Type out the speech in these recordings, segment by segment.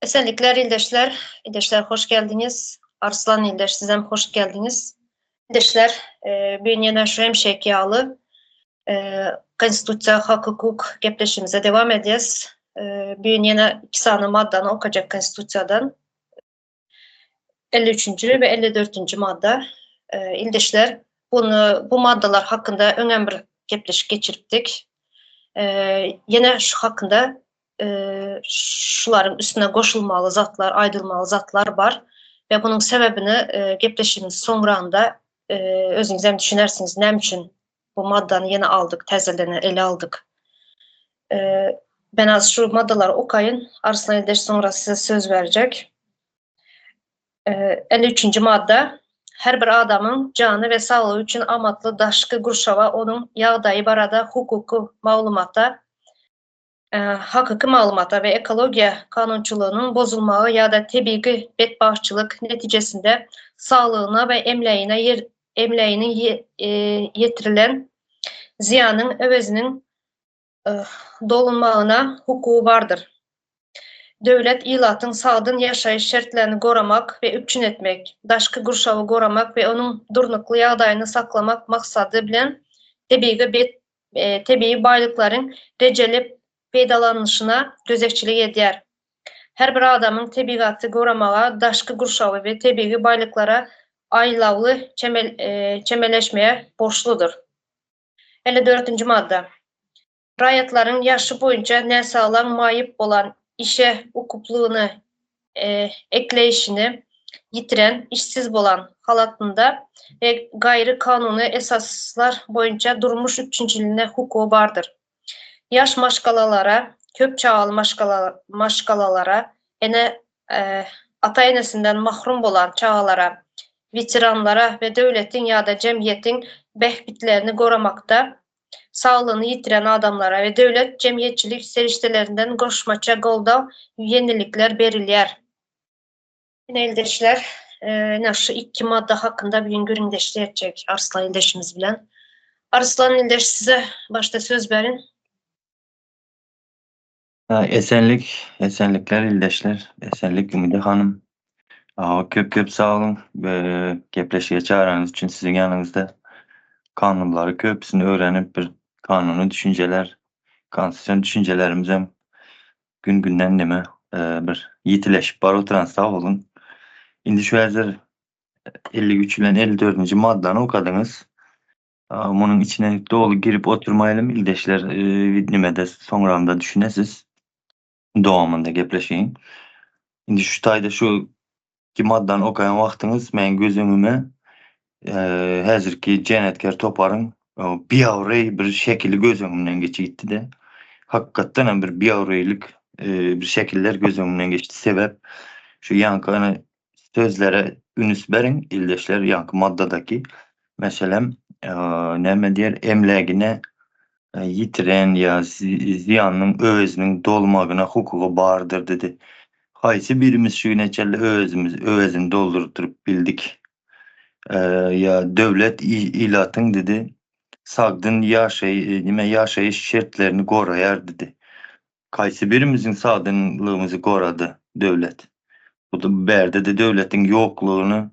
Esenlikler ildeşler. Ildeşler hoş geldiňiz. Arslan ildeş sizem hoş geldiňiz. Ildeşler, bu gün ýene şu hemişeki ýaly Konstitusiýa, hak-hukuk gepleşigimize dewam edýäs. Bu gün ýene iki sany maddany okajak Konstitusiýadan. 53-nji we 54-nji madda. Ildeşler, bunu bu maddalar hakynda öňem bir gepleşik geçiripdik. Ýene şu hakynda şularyň üstüne goşulmaly zatlar, aýdylmaly zatlar bar we bunuň sebäbini gepleşigimiz soňranda özüňiz hem düşünersiňiz näme üçin bu maddany ýene aldyk, täzeden ele aldyk. Ben az şu maddalary okaýyn. Arslan ildeş soňra size söz berjek. 53-nji madda. Her bir adamyň jany we saglygy üçin amatly daşky gurşawa onuň ýagdaýy barada hukuky maglumata hakyky maglumata we ekologiýa kanunçylygynyň bozulmagy ýa-da tebigy betbagtçylyk netijesinde saglygyna we emlägine emläginiň ýetirilen zyýanyň öweziniň dolunmagyna hukugy bardyr. Döwlet ilatyň sagdyn ýaşaýyş şertlerini goramak we üpjün etmek, daşky gurşawy goramak we onuň durnukly ýagdaýyny saklamak maksady bilen tebigy tebigy baýlyklaryň rejeli peýdalanylyşyna gözegçilik edýär. Her bir adamyň tebigaty goramaga, daşky gurşawy we tebigy baýlyklara aýlawly çemeleşmeye borçludyr. 54-nji madda. Raýatlaryň ýaşy boýunça näsaglaň maýyp bolan, işe ukuplygyny ekleýşini ýitiren, işsiz bolan halatynda we gaýry kanuny esaslar boýunça durmuş üpjünçiligine hukugy bardyr. Ýaş maşgalalara, köp çagaly maşgalalara, ene ata-enesinden mahrum bolan çagalara, weteranlara we döwletiň ýa-da jemgyýetiň bähbitlerini goramakda saglygyny ýitiren adamlara we döwlet jemgyýetçilik serişdelerinden goşmaça goldaw, ýeňillikler berilýär. Ine ildeşler, ine şu iki madda hakynda bu gün gürrüňdeşlik etjek Arslan ildeşimiz bilen. Arslan ildeş size başda söz berin. Esenlik, esenlikler ildeşler, esenlik Ümide hanym. Köp köp sag boluň gepleşige çagyranyňyz üçin siziň ýanyňyzda kanunlary köpüsini öwrenip bir kanuny düşünjeler, konstitusion düşünjelerimizem gün günden neme bir ýitileşip baryp oturan sag boluň. Indi şu häzir 53 bilen 54-nji maddany okadyňyz. Munuň içine doly girip oturmaýlym ildeşler nimede soňragynda düşünesiz. Dowamynda gepleşigiň. Indi şu taýda şu iki maddany okaýan wagtyňyz meň göz öňüme häzirki jenaýatkär toparyň biabraý bir şekili göz öňümden geçip gitdi-de. Hakykatdan hem bir biabraýlyk bir şekiller göz öňümden geçdi. Sebäp şu ýaňky sözlere ünüs beriň ildeşler ýaňky maddadaky meselem näme diýer emlägine ýitiren ýa zyýanynyň öweziniň dolmagyna hukugy bardyr dedi. Haýsy birimiz şu güne çenli öwezimiz öwezini doldurdyryp bildik? Ýa döwlet ilatyň dedi sagdyn ýaşaý nime ýaşaýyş şertlerini goraýar dedi. Haýsy birimiziň sagdynlygymyzy gorady döwlet? Bu bärde-de döwletiň ýoklugyny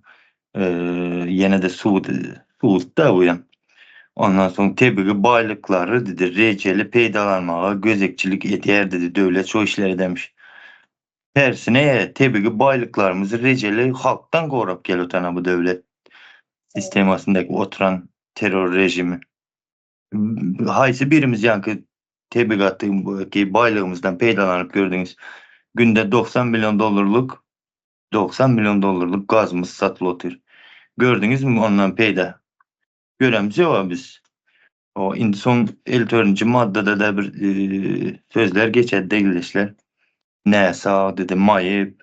ýene-de subut-da bu hem. Ondan soň tebigy baýlyklary diýdi, rejeli peýdalanmaga gözegçilik edýär diýdi, döwlet şo işleri edermiş. Tersine, tebigy baýlyklarymyzy rejeli halkdan gorap gelip otana bu döwlet sistemasyndaky oturan terror režimi. Haýsy birimiz ýaňky tebigatdaky baýlygymyzdan peýdalanyp gördüňiz? Günde 90 million dollarlyk 90 million dollarlyk gazymyz satylyp otyr. Gördüňizmi ondan peýda? Göremzok biz. O indi soň 54-nji maddada da bir sözler geçer degilişler. Näsag dedi, maýyp,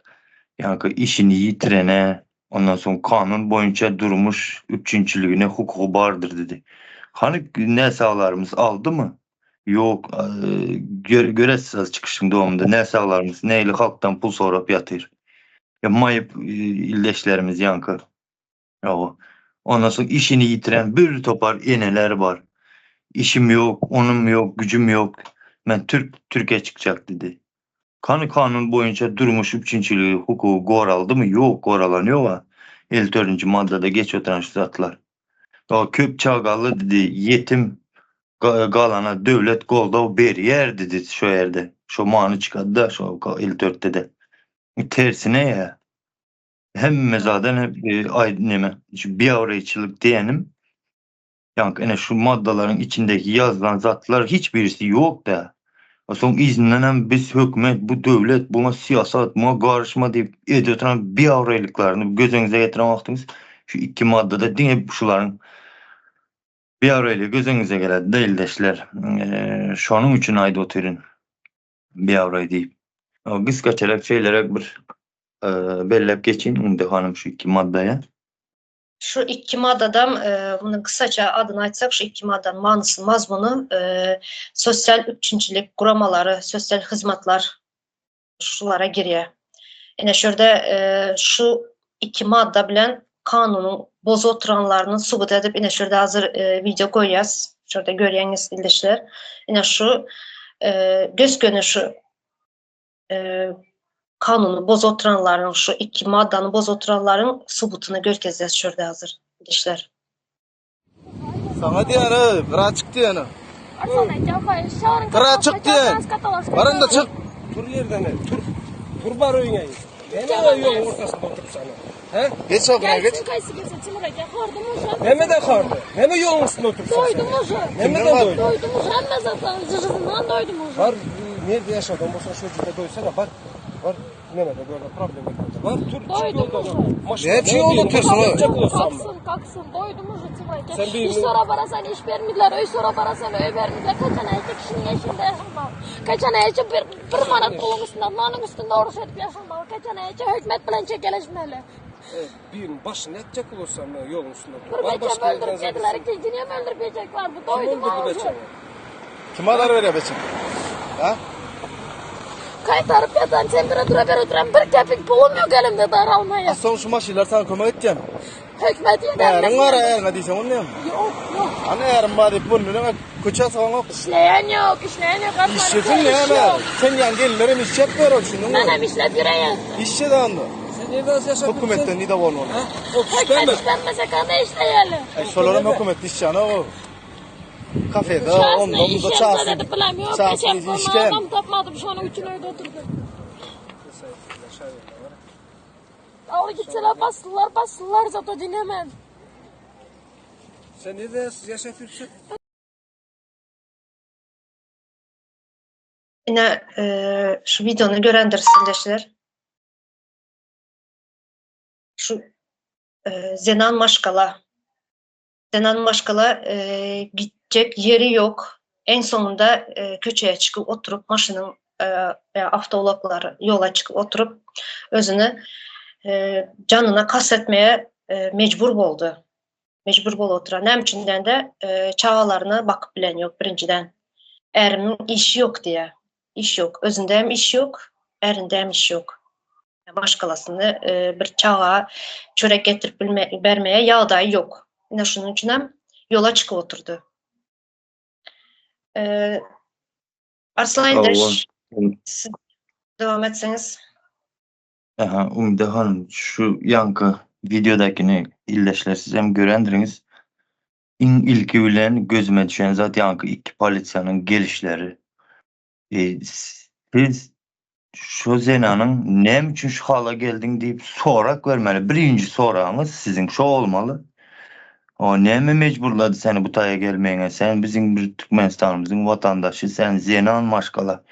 ýaňky işini ýitirene, ondan soň kanun boýunça durmuş üpjünçiligine hukugy bardyr dedi. Hany näsaglarymyz aldymy? Ýok, göresiz çykyşyň dowamynda näsaglarymyz nähili halkdan pul sorap ýatyr. Ýa maýyp ildeşlerimiz ýaňky. Ýa ondan soň işini ýitiren bir topar eneler bar. Işim ýok, onum ýok, güjüm ýok. Men türk türke çykjak diýdi. Kany kanun boýunça durmuş üpjünçiligi hukugy goraldymy? Ýok, goralan ýog-a. 54-nji maddada geçip oturan şu zatlar. O köp çagaly didi, ýetim galana döwlet goldaw berýär didi şo ýerde. Şo many çykady-da şo 54-de-de. Tersine ýa. Hemme zadan hep aý neme, şu biabraýçylyk diýenim Ýaňky ine şu maddalaryň içindeki ýazylan zatlar hiç birisi ýok-da. Soň yzyndanam biz hökümet, bu döwlet, buňa syýasat, muňa garyşma diýip edip oturan biabraýlyklaryny göz öňüňize getiren wagtyňyz şu iki maddada diňe şularyň biabraýlygy göz öňüňize geledi-de ildeşler. Şonuň üçin aýdyp otyryn biabraý diýip. Gysgaçarak şeýleräk bir belläp geçeýin Umyda hanym şu iki maddaya. Şu iki maddadam, munuň kysaça adyny aýtsak, şu iki maddanyň manysy, mazmuny sosial üpjünçilik guramalary, sosial hyzmatlar şulara girýär. Ine şu ýerde şu iki madda bilen kanunyň bozup oturanlaryny subut edip, ine şu ýerde hazir wideo goýýas. Şu ýerde görýäňiz ildeşler. Ine şu gös-göni şu kanuny bozup oturanlaryň şu iki maddany bozup oturanlaryň subutyny görkezýäs şu ýerde hazir ildeşler. Saňa diýýän ey, gyra çyk diýýän. Gyra çyk diýýän. Baranda çyk. Tur ýerden, tur. Tur bar öýüňe. Näme ýoluň ortasynda oturyp sana? He? Geç o gyra geç. Nämeden hardy? Näme ýoluň üstünde oturypsyň? Doýdum uje. Nämeden doýdun? Doýdum uje. Hemme zatdan jyjyzyndan doýdum uje. Bar, nirde ýaşadyň bolsa şo ýerde doýsana, bar. Bar, nämede bu ýerde problema ýok. Bar, tur, çık Doýdum ýoldan. uje. Maşyna Näçe ýolda otursyň? Kalksyn, kalksyn. Doýdum uje, Timur Sen eke. bir- Iş sora barasan iş bermediler, öý sora barasan öý bermediler. Kaçan aýça kişiniň eşiginde ýaşamaly. Kaçan aýça bir, bir manat puluň üstünde, nanyň üstünde oruç edip ýaşamaly. Kaçan aýça hökümet bilen çekeleşmeli. Biriniň başyny ýatjak bolursan ýoluň üstünde Bir beçem öldürip ýediler, ikinjini hem öldürip ýejekler. Bu doýdum öldürdi Kim azar berýär beçem? Ha? Gaýtaryp ýatan sen bire dura bere duran bir kepik pulum ýok elimde daralmaýa. A soň şu maşynlar saňa kömek etýärmi? Hökümet ýeder. Äriň bar äriňe diýseň ony näme? Ýok, ýok. Ana ärim bar diýip burnuna köçä sygaňok. Işleýän ýok, işleýän ýok. Işlesin näme? Sen ýaly gelinler hem işläp ýör düşündiňmi? Men hem işläp ýöreýän. Işçe de onda. Sen nirde ýaşap Hökümetden nida bolmaly. Hökümet işlenmese kanda işleýeli? Şolar hem hökümetde işleýän o. Kafede, onda bunda çasy. Çasy işken. Adam tapmadym, şonuň üçin öýde oturdym. Al gitseler basdylar, basdylar zato dinemem. Sen nirde ýaşap ýörsün? Ine, şu videony görendir ildeşler. Şu zenan maşgala. Zenan maşgala gitjek ýeri ýok. En soňunda köçeye çykyp oturyp maşynyň awtoulaglar ýola çykyp oturyp özüni janyna kast etmeye mejbur boldy. Mejbur bolup oturan. Näme üçin diýende, çagalaryna bakyp bilen ýok birinjiden. Ärimiň işi ýok diýýär. Iş ýok. Özünde hem iş ýok, ärinde hem iş ýok. Maşgalasyny bir çaga çörek getirip bilme bermeye ýagdaýy ýok. Ine şunuň üçin hem ýola çykyp oturdy. Arslan ildeş, siz dowam etseňiz. Aha, Umyda hanym, şu ýaňky wideodakini ildeşler siz hem görendiriňiz. Iň ilki bilen gözüme düşen zat ýaňky iki polisiýanyň gelişleri. E, siz şu zenanyň näme üçin şu hala geldiň diýip sorak bermeli. Birinji soragyňyz siziň şo bolmaly. O näme mejburlady seni bu taýa gelmegiňe? Sen biziň bir Türkmenistanymyzyň watandaşy, sen zenan maşgala.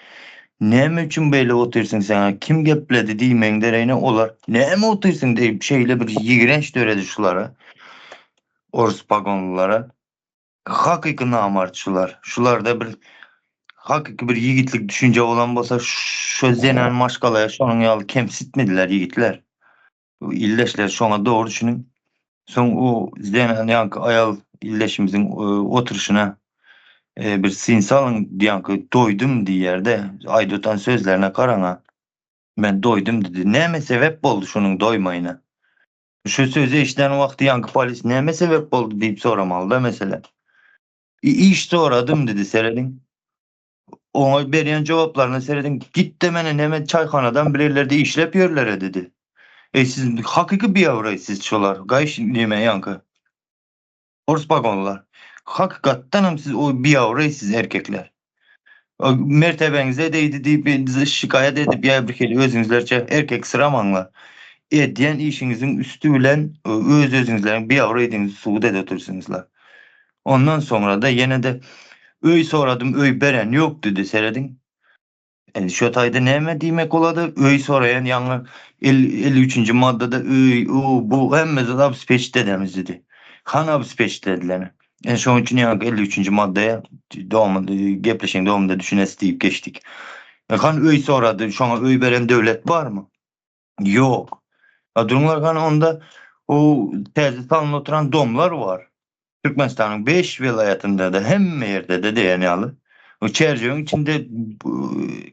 Näme üçin beýle otyrsyň sen? Kim gepledi diýmegiň deregine olar näme otyrsyň diýip şeýle bir ýigrenç döredi şulara. Orus pagonlylara. Hakyky namart şular. Şularda bir hakyky bir ýigitlik düşünje bolan bolsa şu zenan maşgalaya şonuň ýaly kemsitmediler ýigitler. Ildeşler şoňa dogry düşüniň. Soň o zenan ýaňky aýal ildeşimiziň e, oturyşyna e, bir syn salyň ýaňky doýdum diýýär-de aýdyp sözlerine garaňa. Men doýdum dedi. Näme sebäp boldy şonuň doýmaýyna? Şu sözi eşiden wagty ýaňky polis näme sebäp boldy diýip soramaly-da mesele. Iş soradym dedi serediň. Oňa berýän jogaplaryna serediň, git-de meni neme çaýhanadan birerlerde işläp ýörlere dedi. Eý siz hakyky biabraý siz şolar, gaýyş neme ýaňky. Ors pagonlar. Hakykatdanam siz o biabraý siz erkekler. Mertebeňize degdi diýip şikaýat edip ýa bir hili özüňizlerçe erkek syramaňlar. Edýän işiňiziň üsti bilen öz-özüňizleriň biabraýdygyňyzy subut edip otyrsyňyzlar. Ondan soňra-da ýene-de öý soradym, öý beren ýok diýdi, serediň. Indi şo taýda näme diýmek bolady? Öý soraýan ýaňy 53-nji maddada öý, u, bu hemme zat obespeçit edemiz diýdi. Hany obespeçit edileni? Indi şonuň üçin ýaňky 53-nji maddaya dowamynda gepleşigiň dowamynda düşüneris diýip geçdik. Hany öý sorady, şoňa öý beren döwlet barmy? Ýok. A durumlar hany onda o täze salnyp oturan domlar bar. Türkmenistanyň 5 welaýatynda-da hemme ýerde-de diýen ýaly. O çärjewiň içinde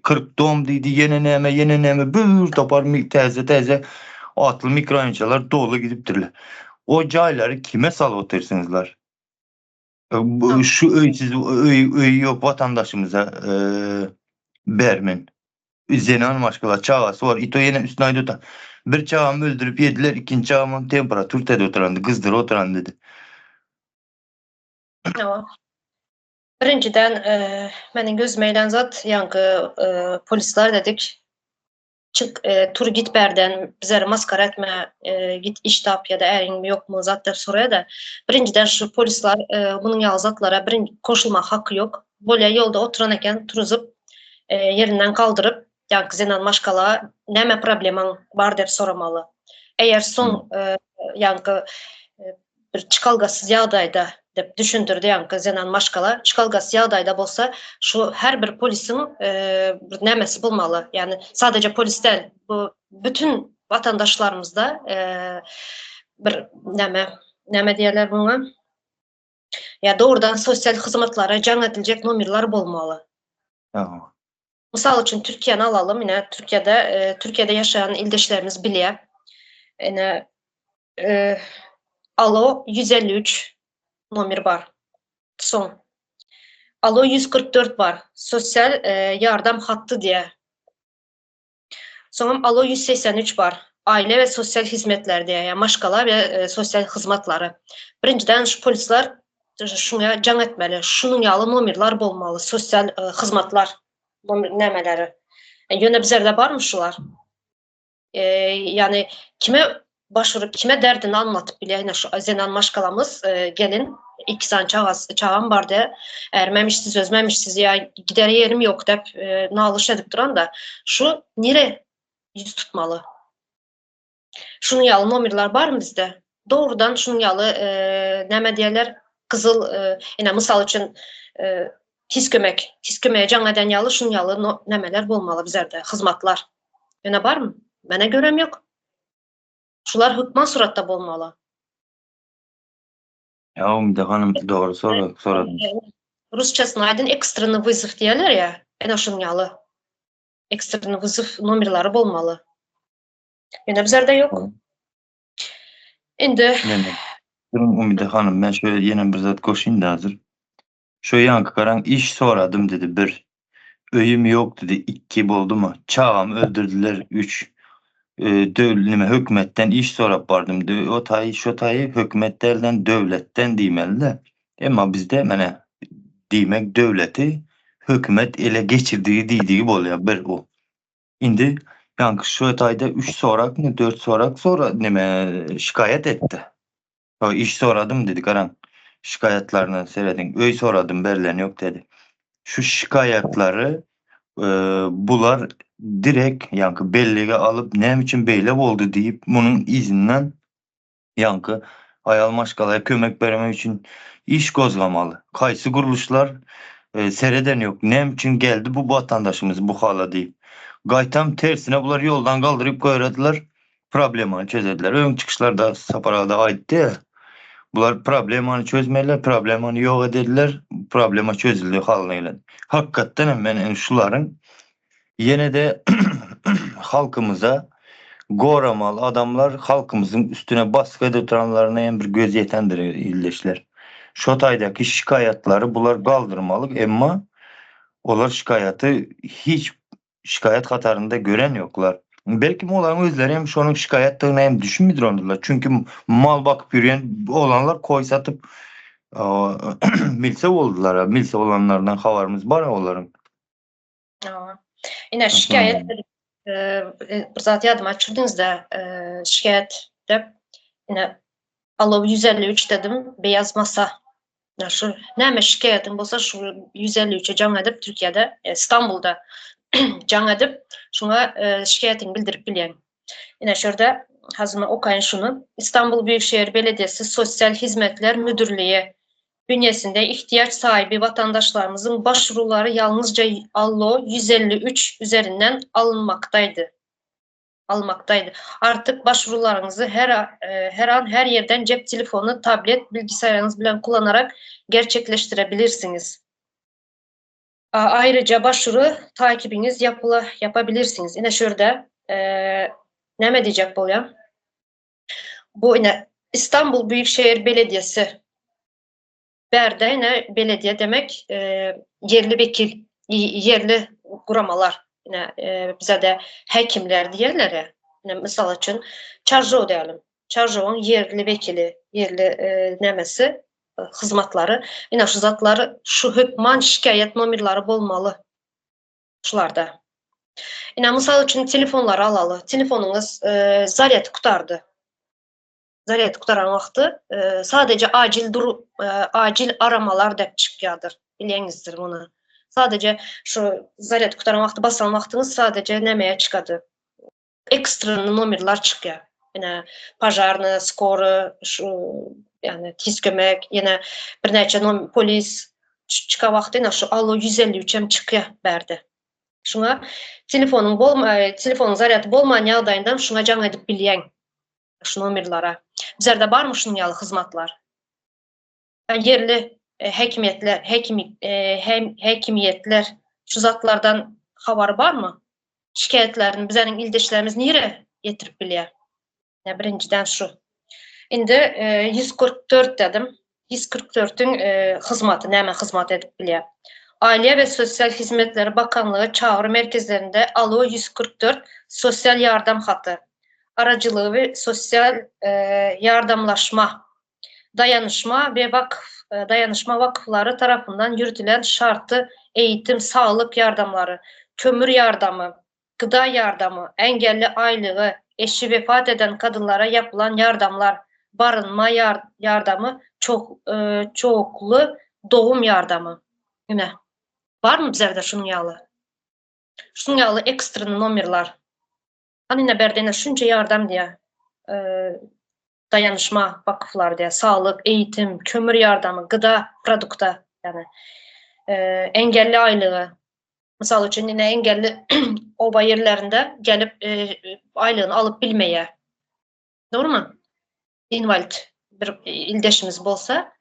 40 dom diýdi, ýene näme, ýene näme bir topar täze-täze atly mikroraýonçalar doly gidipdirler. O jaýlary kime salyp otyrsyňyzlar? Şu öýsüz öý öýi ýok watandaşymyza bermen. Zenan maşgala çagasy bar. Ito ýene üstüne aýdyp otur. Bir çagamy öldürip ýediler, ikinji çagamam temperatur täde oturandy, gyzdyryp oturan dedi. Hawa. Birinjiden, meniň gözüme ilen zat, ýaňky polisler dedik. Çyk, tur git bärden, bizleri maskara etme, git iş tap ýa-da äriňmi ýokmy zat diýip soraýar-da. Birinjiden şu polisler munuň ýaly zatlara birinji goşulmak haky ýok. Bolýa ýolda oturan eken turuzyp ýerinden galdyryp, ýaňky zenan maşgala näme problemaň bar diýip soramaly. Eger soň ýaňky bir çykalgasyz ýagdaýda diýip düşündirdi ýaňky zenan maşgala çykalgasyz ýagdaýda bolsa şu her bir polisiň bir nämesi bolmaly ýagny sadeje polis däl bu bütün watandaşlarymyzda bir näme näme diýerler muňa ýa dogrudan sosial hyzmatlara jaň ediljek nomerler bolmaly. Mysal üçin Türkiýäni alalym ine Türkiýede Türkiýede ýaşaýan ildeşlerimiz bilýär. Ine Alo 153 nomer bar. Soň Alo 144 bar. Sosial ýardam hatty diýä. Soňam Alo 183 bar. Aile we sosial hizmetler diýä, ýa maşgala we sosial hyzmatlary. Birinjiden şu polisler şuňa jaň etmeli. Şunuň ýaly nomerler bolmaly, sosial hyzmatlar nämeleri. Ýöne bizlerde barmy şular? Ýagny kime başvurup kime derdini anlatyp bilýär ine şu zenan maşgalamyz gelin iki sany çagasy çagam bar diýä ärmem işsiz özmem işsiz ýa gider ýerim ýok diýip nalyş edip duranda şu nire ýüz tutmaly şunuň ýaly nomerler barmy bizde dogrudan şunuň ýaly näme diýerler gyzyl ine mysal üçin tiz kömek tiz kömege jaň eden ýaly şunuň ýaly nämeler bolmaly bizlerde hyzmatlar Ýöne barmy? Menä görem ýok. Şular hökman suratda bolmaly. Ýa Umyda hanym dogry sorag soradyňyz. Rusçasyny aýdyn ekstreni wyzow diýerler ýa, ene şunuň ýaly. Ekstreni wyzow nomerlary bolmaly. Ýöne bizlerde ýok. Indi Duruň Umyda hanym men şu ýene bir zat goşaýyn-da hazir. Şo ýaňky garaň iş soradym dedi bir. Öýüm ýok dedi ikki boldumy. Çagamy öldürdiler üç. Döw nime hökümetden iş sorap bardym dö o taýy şo taýy hökümet dälden döwletden diýmelide. Emma bizde mene diýmek döwleti hökümet ele geçirdigi diýdigi bolýa bir o. Indi ýaňky şo taýda üç sorakmy dört sorak sora nime şikaýat etdi. Şo iş soradym dedi garaň şikaýatlaryna serediň öý soradym berlen ýok dedi. Şu şikaýatlary bular direk ýaňky bellige alyp näme üçin beýle boldy diýip munuň yzyndan ýaňky aýal maşgalaya kömek bermek üçin iş gozgamaly. Kaýsy gurluşlar sereden ýok näme üçin geldi bu watandaşymyz bu hala diýip. Gaýtam tersine bular ýoldan galdyryp goýradylar. Problemany çözediler. Öň çykyşlarda Sapar aga aýtdy. Bular problemany çözmeliler, problemany ýok edediler, problema çözüldi halyna gelen. Hakykatdan hem men şularyň ýene-de halkymyza goramaly adamlar halkymyzyň üstüne basgy edip duranlaryna hem bir göz ýetendir ildeşler. Şo taýdaky şikaýatlary bular galdyrmaly, emma. Olar şikaýaty hiç şikaýat hatarynda gören ýoklar. Belki olaryň özleri hem şonuň şikaýatdygyna hem düşünmidrondurlar. Çünki mal bakyp ýörýän oglanlar koý satyp milse boldular. Milse bolanlaryndan habarymyz bar olaryň. Ine şikaýat bir zat ýadyma düşürdiňiz-de, şikaýat dep ine Alo 153 dedim, beyaz masa. Ya şu näme şikaýatyň bolsa şu 153-e jaň edip Türkiýede, e, İstanbulda jaň edip şuňa e, şikaýatyňy bildirip bilýäň. Ine şurada hazır okaýyn şuny. İstanbul Büyükşehir Belediyesi Sosyal Hizmetler Müdürlüğü bünyesinde ihtiyaç sahibi vatandaşlarımızın başvuruları yalnızca Allo 153 üzerinden alınmaktaydı. Almakdaydy. Artyk başwurularyňyzy her her an her ýerden cep telefony, tablet, bilgisaýaryňyz bilen kullanarak gerçekleştirebilirsiňiz. Aýryja başwuru takibiňiz ýapyla ýapabilirsiňiz. Ine şu ýerde näme diýjek bolýan? Bu ine İstanbul Büyükşehir Belediyesi Bärde ine belediye demek ýerli wekil, ýerli guramalar. Ine bize-de häkimler diýerler ya. Ine mysal üçin Çarjow diýelim. Çarjowyň ýerli wekili, ýerli nämesi, hyzmatlary. Ine şu zatlar şu hökman şikaýat nomerleri bolmaly. Şularda. Ine mysal üçin telefonlary alaly. Telefonyňyz zarýady gutardy. Zarýad gutaran wagty sadece acil dur acil aramalar dep çykýardyr. Bileňizdir muny. Sadece şu zarýad gutaran wagty basan wagtyňyz sadece nämeye çykady. Ekstra nomerler çykýar. Ine požarny, skory, şu ýani tiz kömek, ýene birnäçe nom polis çykan wagty ine şu alo 153 hem çykýar bärde. Şuňa telefonyň bolma telefonyň zarýady bolman ýagdaýynda şuňa jaň edip bilýäň. Şu nomerlere. Bizlerde barmy şunuň ýaly hyzmatlar? Ýerli e, häkimiýetler, häkimi, e, hem, häkimiýetler şu zatlardan habary barmy? Şikaýatlaryny bizleriň ildeşlerimiz nire ýetirip bilýär? Ýa birinjiden şu. Indi e, 144 dedim. 144-iň e, hyzmaty näme hyzmat edip bilýär? Aile we Sosial Hizmetleri Bakanlygy çagyry merkezlerinde Alo 144 sosial ýardam haty aracılıgy we sosial ýardamlaşma, daýanyşma we wakf, daýanyşma wakflary tarapyndan ýürütilen şarty eğitim, saglyk ýardamlary, kömür ýardamy, gıda ýardamy, engelli aýlygy, eşi wefat eden kadynlara ýapylan ýardamlar, barynma ýardamy, çok, çokly dogum ýardamy. Ine, barmy bizlerde şunuň ýaly? Şunuň ýaly ekstra nomerler. Hany ine bärde ine şunça ýardam diýýär. Daýanyşma wakyflary diýýär. Saglyk, eğitim, kömür ýardamy, gıda produkta, ýagny engelli aýlygy. Mysal üçin ine engelli oba ýerlerinde gelip aýlygyny alyp bilmeýär. Dogrymy? Inwalid bir ildeşimiz bolsa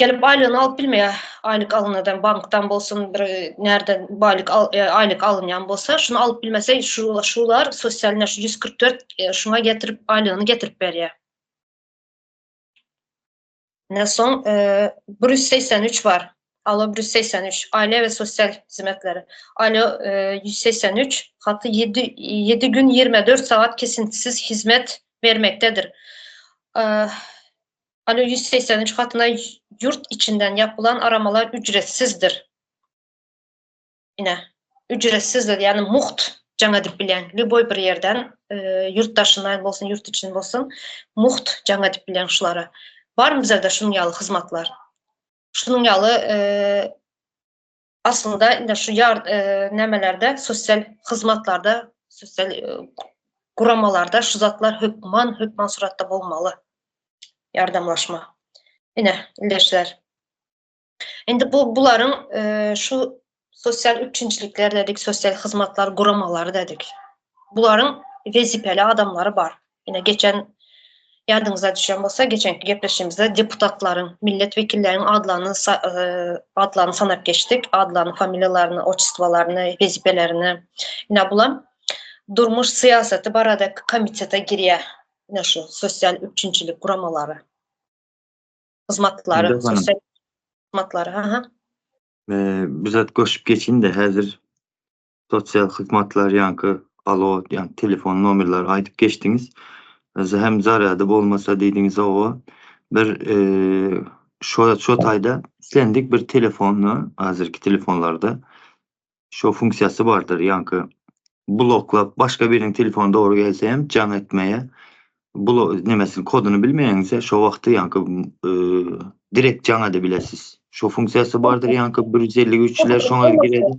gelip aýlygyny alyp bilmeýär. Aýlyk alynadan bankdan bolsun, bir nerden baýlyk e, aýlyk alynýan bolsa, şuny alyp bilmese, şu şular sosial şu 144 e, şuňa getirip aýlygyny getirip berýär. Ne soň e, 183 bar. Alo 183 Aile we sosyal hizmetleri. Alo e, 183 haty 7 7 gün 24 saat kesintisiz hizmet vermektedir. E, Alo 183 hatyna yurt içinden yapılan aramalar ücretsizdir. Ine, ücretsizdir, yani muht jaň edip bilýän, lüboý bir ýerden, e, ýurt daşyndan bolsun, ýurt içinden bolsun, muht jaň edip bilýän şulara. Barmy bizlerde şunuň ýaly hyzmatlar? Şunuň ýaly e, aslynda indi şu ýar e, nämelerde, sosial hyzmatlarda, sosial e, guramalarda şu zatlar hökman, hökman suratda bolmaly. Ýardamlaşma. Ine, ildeşler. Indi bu bularyň e, şu sosial üpjünçilikler dedik, sosial hyzmatlar guramalary dedik. Bularyň wezipeli adamlary bar. Ine geçen ýadyňyza düşen bolsa, geçenki gepleşigimizde deputatlaryň, millet wekilleriniň adlaryny e, adlaryny sanap geçdik, adlaryny, familiýalaryny, otçestwalaryny, wezipelerini. Ine bulam durmuş syýasaty barada komitete girýär. Ine şu sosial üpjünçilik guramalary. Hyzmatlary, sosial hyzmatlary, ha. Bir zat goşup geçeyim-de häzir sosial hyzmatlar ýaňky alo ýa telefon nomerleri aýdyp geçdiňiz. Hem zarýady bolmasa diýdiňiz oba bir şo şo taýda islendik bir telefonda häzirki telefonlarda şo funksiýasy bardyr ýaňky bloklap başga biriniň telefony dogry gelse hem jaň etmeye blo nemesini koduny bilmeýäňizde şo wagty ýaňky direkt jaň edebilesiz. Şo funksiýasy bardyr ýaňky 153-ler şoňa giredi.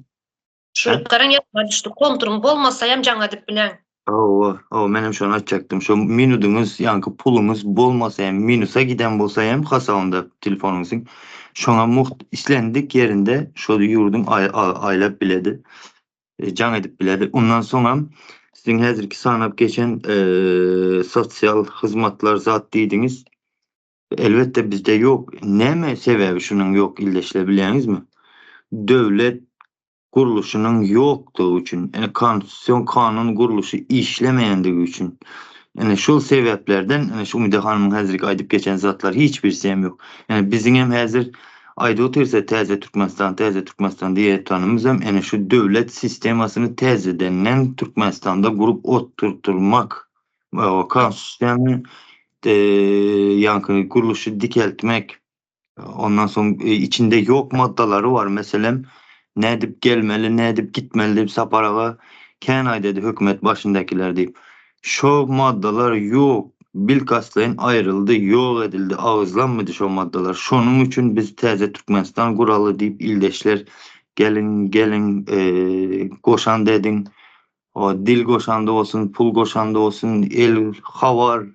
Şu garaň ýadyma düşdi. Konturyň bolmasa hem jaň edip bileň. Hawa, hawa men hem şony aýtjakdym. Şo minudyňyz, ýaňky puluňyz bolmasa hem minusa giden bolsa hem hasabynda telefonyňyzyň şoňa mugt islendik ýerinde şo ýurduň aýlap biledi. Jaň edip biledi. Ondan soňam siziň häzirki sanap geçen sosial hyzmatlar zat diýdiňiz. Elbetde bizde ýok. Näme sebäbi şunuň ýok ildeşler bilýäňizmi? Döwlet gurluşynyň ýokdugy üçin, ýani konstitusion kanun gurluşy işlemeýändigi üçin. Ine şol sebäplerden ine şu Umyda hanymyň häzirki aýdyp geçen zatlary hiç birisi hem ýok. Ýani biziň hem häzir aýdyp otyrsa täze Türkmenistan, täze Türkmenistan diýip hem ine şu döwlet sistemasyny täzedenden Türkmenistanda gurup oturtmak Konstitusiýany ýaňky gurluşy dikeltmek, ondan soň içinde ýok maddalary bar. Meselem, nädip gelmeli, nädip gitmeli diýip Sapar aga kän aýdady hökümet başyndakiler diýip. Şo maddalar ýok, bilkastlaýyn aýryldy, ýok edildi, agyzlanmady şo maddalar. Şonuň üçin biz täze Türkmenistan guraly diýip ildeşler geliň, geliň, goşant ediň. O dil goşandy bolsun, pul goşandy bolsun, el habar,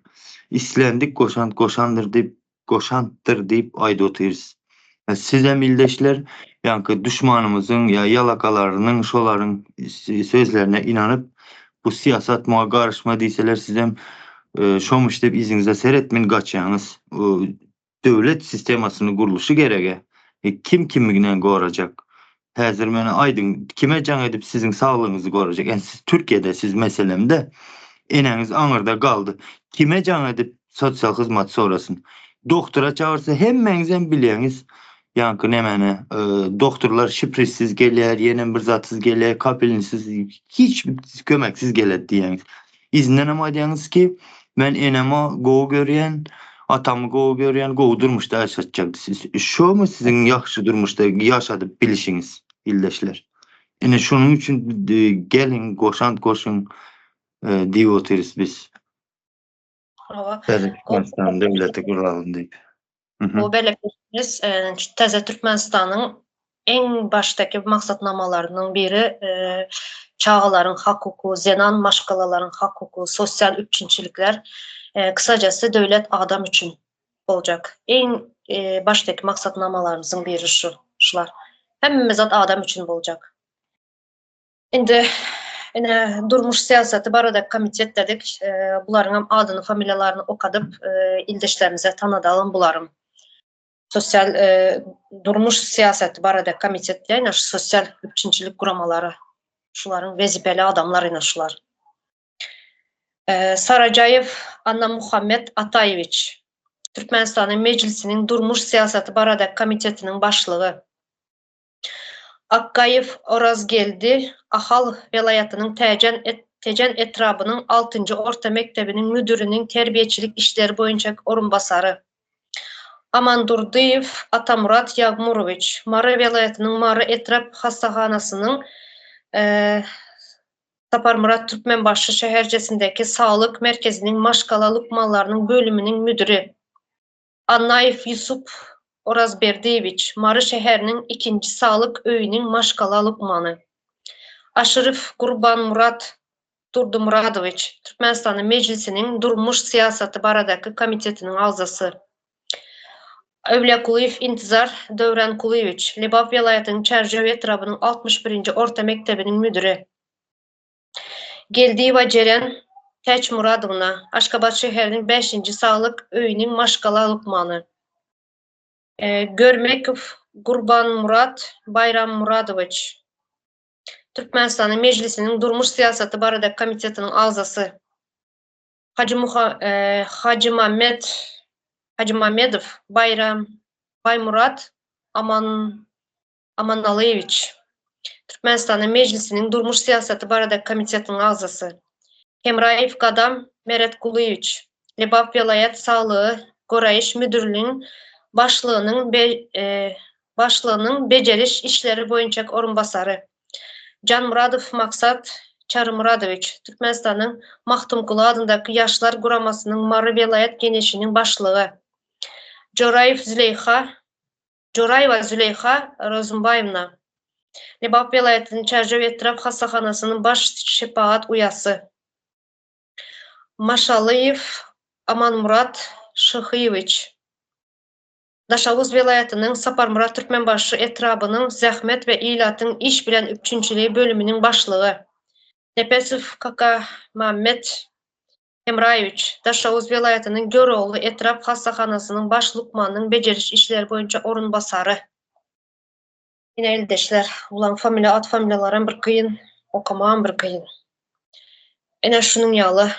islendik goşant goşandyr diýip, goşantdyr diýip aýdyp otyrys. Sizem ildeşler, ýaňky duşmanymyzyň ýa ýalakalarynyň şolaryň sözlerine inanyp, bu syýasat muňa garyşma diýseler sizem şomuş diýip yzyňyza seretmän gaçýaňyz. Döwlet sistemasyny gurluşy gerege. Kim kimiginen gorajak? Häzir meni aýdyň, kime jaň edip siziň saglygyňyzy gorajak? Ýani siz Türkiýede siz meselemde eneňiz aňyrda galdy. Kime jaň edip sosial hyzmat sorasyn? Doktora çagyrsa hemmäňizem bilýäňiz. Ýaňky nemeni doktorlar şprissiz gelýär, ýenem bir zatsyz gelýär, kapelnisiz, hiç kömeksiz geledi diýýäňiz. Yzyndanam aýdýaňyz ki, men enemi gowy görýän, atamy gowy görýän, gowy durmuşda ýaşatjak. Siz şomy siziň ýagşy durmuşda ýaşadyp bilişiňiz, ildeşler? Ine şonuň üçin geliň goşant goşuň diýip otyrys biz. Hawa. Täze Türkmenistan döwleti guralym diýip. Bu belek biz Täze Türkmenistanyň iň başdaky maksatnamalarynyň biri çagalaryň hak-hukugy, zenan maşgalalaryň hak-hukugy, sosial üpjünçilikler, kysajasy döwlet adam üçin boljak. Iň başdaky maksatnamalarymyzyň biri şu, şular. Hemme zat adam üçin boljak. Indi ine durmuş syýasaty barada komitet dedik. Bularyň hem adyny, familiýalaryny okadyp, ildeşlerimize tanadalym bularyň. Sosial durmuş syýasaty barada komitet diýen şu sosial üpjünçilik guramalary. Şularyň wezipeli adamlary ine şular. Sarajaýew Annamuhammet Ataýewiç, Türkmenistanyň Mejlisiniň durmuş syýasaty barada komitetiniň başlygy. Akgaýew Orazgeldi Ahal welaýatynyň Täjen Tejen etrabynyň altynjy orta mekdebiniň müdiriniň terbiýeçilik işleri boýunça orunbasary. Amandurdyýew Atamyrat Ýagmurowiç Mary welaýatynyň Mary etrap hassahanasynyň Saparmyrat Türkmenbaşy şäherçesindäki saglyk merkeziniň maşgala lukmanlarynyň bölüminiň müdiri. Annaýew Ýusup Orazberdiýewiç, Mary şäheriniň ikinji saglyk öýüniň maşgala lukmany. Aşyrow Gurbanmyrat Durdymyradowiç, Türkmenistanyň Mejlisiniň Durmuş syýasaty baradaky komitetiniň agzasy. Öwlýakulyýew Intizar Döwrankulyýewiç, Lebap welaýatynyň Çärjew etrabynyň 61-nji orta mekdebiniň müdiri. Geldiýewa Jeren Täçmyradowna, Aşgabat şäheriniň bäşinji saglyk öýüniň maşgala lukmany. Görmekow Gurbanmyrat Baýrammyradowiç, Türkmenistanyň Mejlisiniň Durmuş syýasaty barada komitetiniň agzasy. Hajymammet Hajymamedow Baýram Baýmyrat Aman. Amanalyýewiç, Türkmenistanyň Mejlisiniň Durmuş syýasaty baradaky komitetiniň agzasy. Hemraýew Gadam Meretgulyýewiç, Lebap welaýat saglygy goraýyş müdirliginiň başlygynyň başlygynyň bejeriş işleri boýunça orunbasary. Janmyradow Maksat Çarymyradowiç, Türkmenistanyň Magtymguly adyndaky Ýaşlar guramasynyň Mary welaýat Geňeşiniň başlygy. Joraýew Züleýha Joraýewa Züleýha Rozumbaýewna, Lebap welaýatynyň Çärjew etrap hassahanasynyň baş şepagat uýasy. Maşalyýew Amanmyrat Şyhyýewiç, Daşoguz welaýatynyň Saparmyrat Türkmenbaşy etrabynyň zähmet we ilatyň iş bilen üpjünçiligi bölüminiň başlygy. Nepesow Kakamammet Hemraýewiç, Daşoguz welaýatynyň Görogly etrap hassahanasynyň baş lukmanynyň bejeriş işleri boýunça orunbasary. Ine ildeşler, bulaň familiýa at familiýalaram bir kyn, okamagam bir kyn. Ine şunuň ýaly.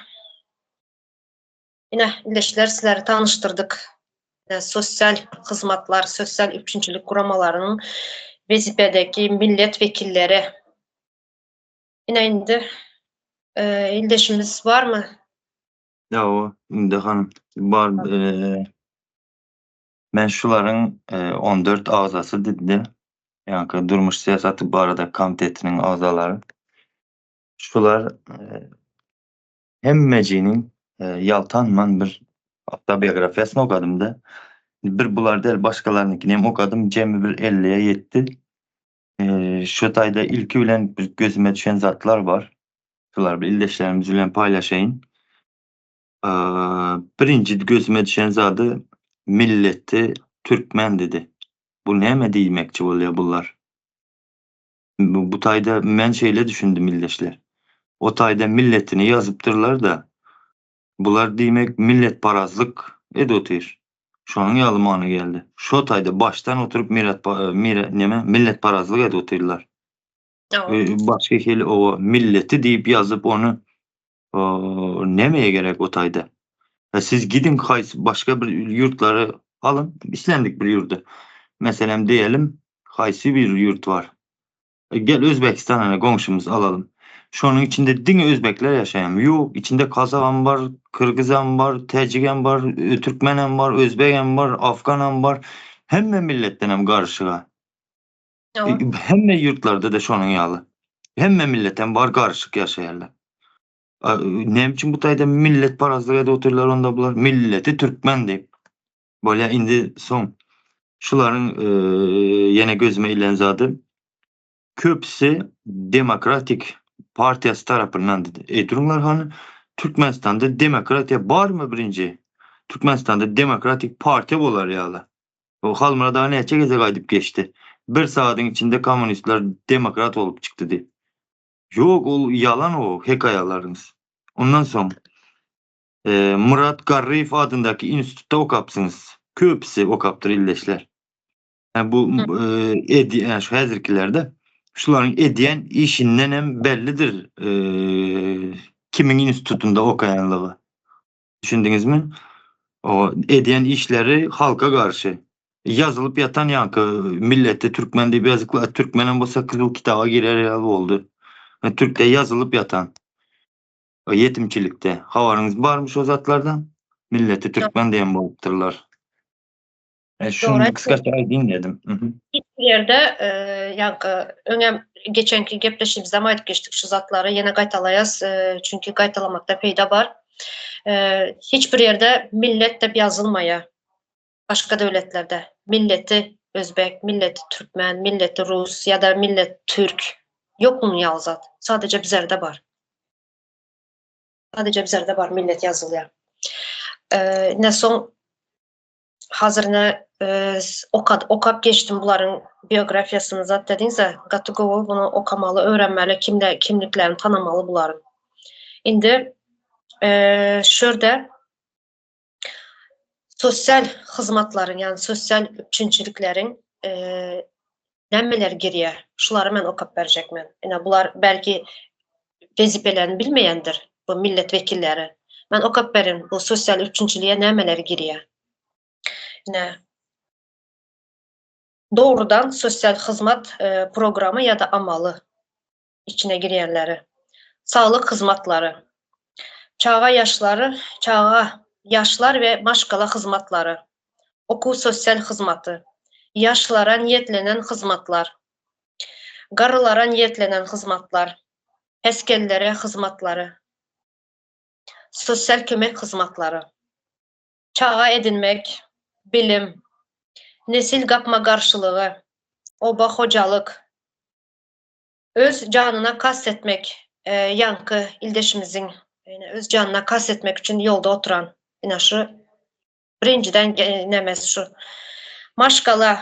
Ine ildeşler sizleri tanyşdyrdyk. Ine sosial hyzmatlar, sosial üpjünçilik guramalarynyň wezipedeki millet wekilleri. Ine indi ildeşimiz barmy? Ýa-o, indi hanym bar. Men şularyň 14 agzasy diýdi. Ýaňky durmuş syýasaty barada komitetiniň agzalary. Şular hemmejiniň ýaltanman bir awtobiografiýasyny okadym-da. Bir bular däl, başgalarynyňkyny hem okadym, jemi bir 50-ye ýetdi. Şu taýda ilki bilen bir gözüme düşen zatlar bar. Şulary bir ildeşlerimiz bilen paýlaşaýyn. Birinji gözüme düşen zady milleti türkmen dedi. Bu näme diýmekçi bolýar bular? Bu, bu taýda men şeýle düşündim ildeşler. O taýda milletini ýazypdyrlar-da. Bular diýmek milletparazlyk edip otyr. Şonuň ýaly many geldi. Şo taýda başdan oturyp mirat mire neme milletparazlyk edip otyrlar. Başga hili owa milleti diýip ýazyp ony nemeye gerek o taýda? Siz gidiň haýsy başga bir ýurtlary alyň, islendik bir ýurdy. Meselem diýelim, haýsy bir ýurt bar? Gel Özbekistan ana goňşumyz alalym. Şonuň içinde diňe özbekler ýaşaýarmy? Ýok, içinde kazagam bar, kyrgyzam bar, täjigem bar, türkmenem bar, özbegem bar, afganam bar. Hemme milletdenem garyşyga. Hemme ýurtlarda-da şonuň ýaly. Hemme milletem bar, garyşyk ýaşaýarlar. Näme üçin bu taýda milletparazlyk edip otyrlar onda bular? Milleti türkmen diýip. Bolýa indi soň şularyň ýene gözüme ilen zady köpüsi demokratik partiýasy tarapyndan dedi. Eý duruňlar hany Türkmenistanda demokratiýa barmy birinji? Türkmenistanda demokratik partiýa bolar ýaly. O Halmyrat aga näçe gezek aýdyp geçdi. Bir sagadyň içinde kommunistler demokrat bolup çykdy diýip. Ýok ol ýalan o hekaýalaryňyz. Ondan soň Myrat Garryýew adyndaky institutda okapsyňyz. Köpüsi okapdyr ildeşler. Yani bu edi, yani şu häzirkilerde şularyň edýän işinden hem bellidir kimiň institutynda okaýanlygy. Düşündiňizmi? O edýän işleri halka garşy. Ýazylyp ýatan ýaňky milleti türkmen diýip ýazyklar, türkmenem bolsa gyzyl kitaba girer ýaly boldy. Türkde ýazylyp ýatan. Ýetimçilikde. Habaryňyz barmy şo zatlardan? Milleti türkmen diýen bolupdyrlar. E, şuny kysgaça aýdayyn dedim. Hiç bir ýerde e, ýaňky öňem geçenki gepleşigimizde aýdyp geçdik şu zatlary ýene gaýtalaýas, e, çünki gaýtalamakda peýda bar. E, hiç bir ýerde millet diýip ýazylmaýar. Başga döwletlerde milleti özbek, milleti türkmen, milleti rus ýa-da millet türk. Ýok munuň ýaly zat. Sadece bizlerde bar. Sadece bizlerde bar millet ýazylýar. Ne soň hazır ne okad okap geçdim bularyň biografiýasyny zat dediňiz-ä, gaty gowy bunu okamaly, öwrenmeli, kimde kimliklerini tanamaly bularyň. Indi şu ýerde sosial hyzmatlaryň, ýagny sosial üpjünçilikleriň nämeler girýär? Şulary men okap berjek men. Ine bular belki wezipelerini bilmeýändir bu millet wekilleri. Men okap berin bu sosial üpjünçilige nämeler girýär. Ine. Dogrudan sosial hyzmat programy ýa-da amaly içine girýänleri. Saglyk hyzmatlary. Çaga ýaşlary, çaga, ýaşlar we maşgala hyzmatlary. Okuw sosial hyzmaty. Ýaşlara niýetlenen hyzmatlar. Garrylara niýetlenen hyzmatlar. Esgerlere hyzmatlary. Sosial kömek hyzmatlary. Çaga edinmek, bilim, nesil gapma-garşylygy, oba hojalyk, öz janyna kast etmek, ýaňky ildeşimiziň öz janyna kast etmek üçin ýolda oturan, ine şu birinjiden nemesi şu. Maşgala,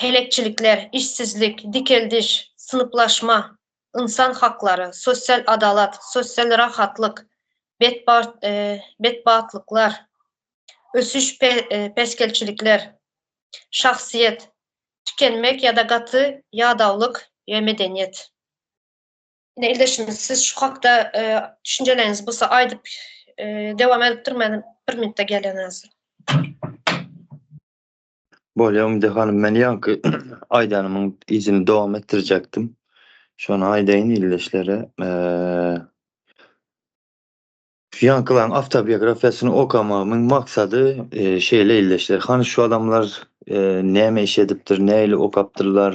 Heläkçilikler, işsizlik, dikeldiş, synplaşma, ynsan haklary, sosial adalat, sosial rahatlyk, betbagtlyklar, ösüş päsgelçilikler, şahsyýet, tükenmek ýa-da gaty ýadawlyk we medeniýet. Ine ildeşimiz siz şu hakda düşünjeleriňiz bolsa aýdyp dowam edip duruň men bir minutda gelýän häzir. Bolýa Umyda hanym men ýaňky aýdanymyň yzyny dowam etdirjekdim. Şony aýdaýyn ildeşlere. Şu ýaňkylaryň awtobiografiýasyny okamagymyň maksady şeýle ildeşler. Hany şu adamlar näme iş edipdir, nähili okapdyrlar.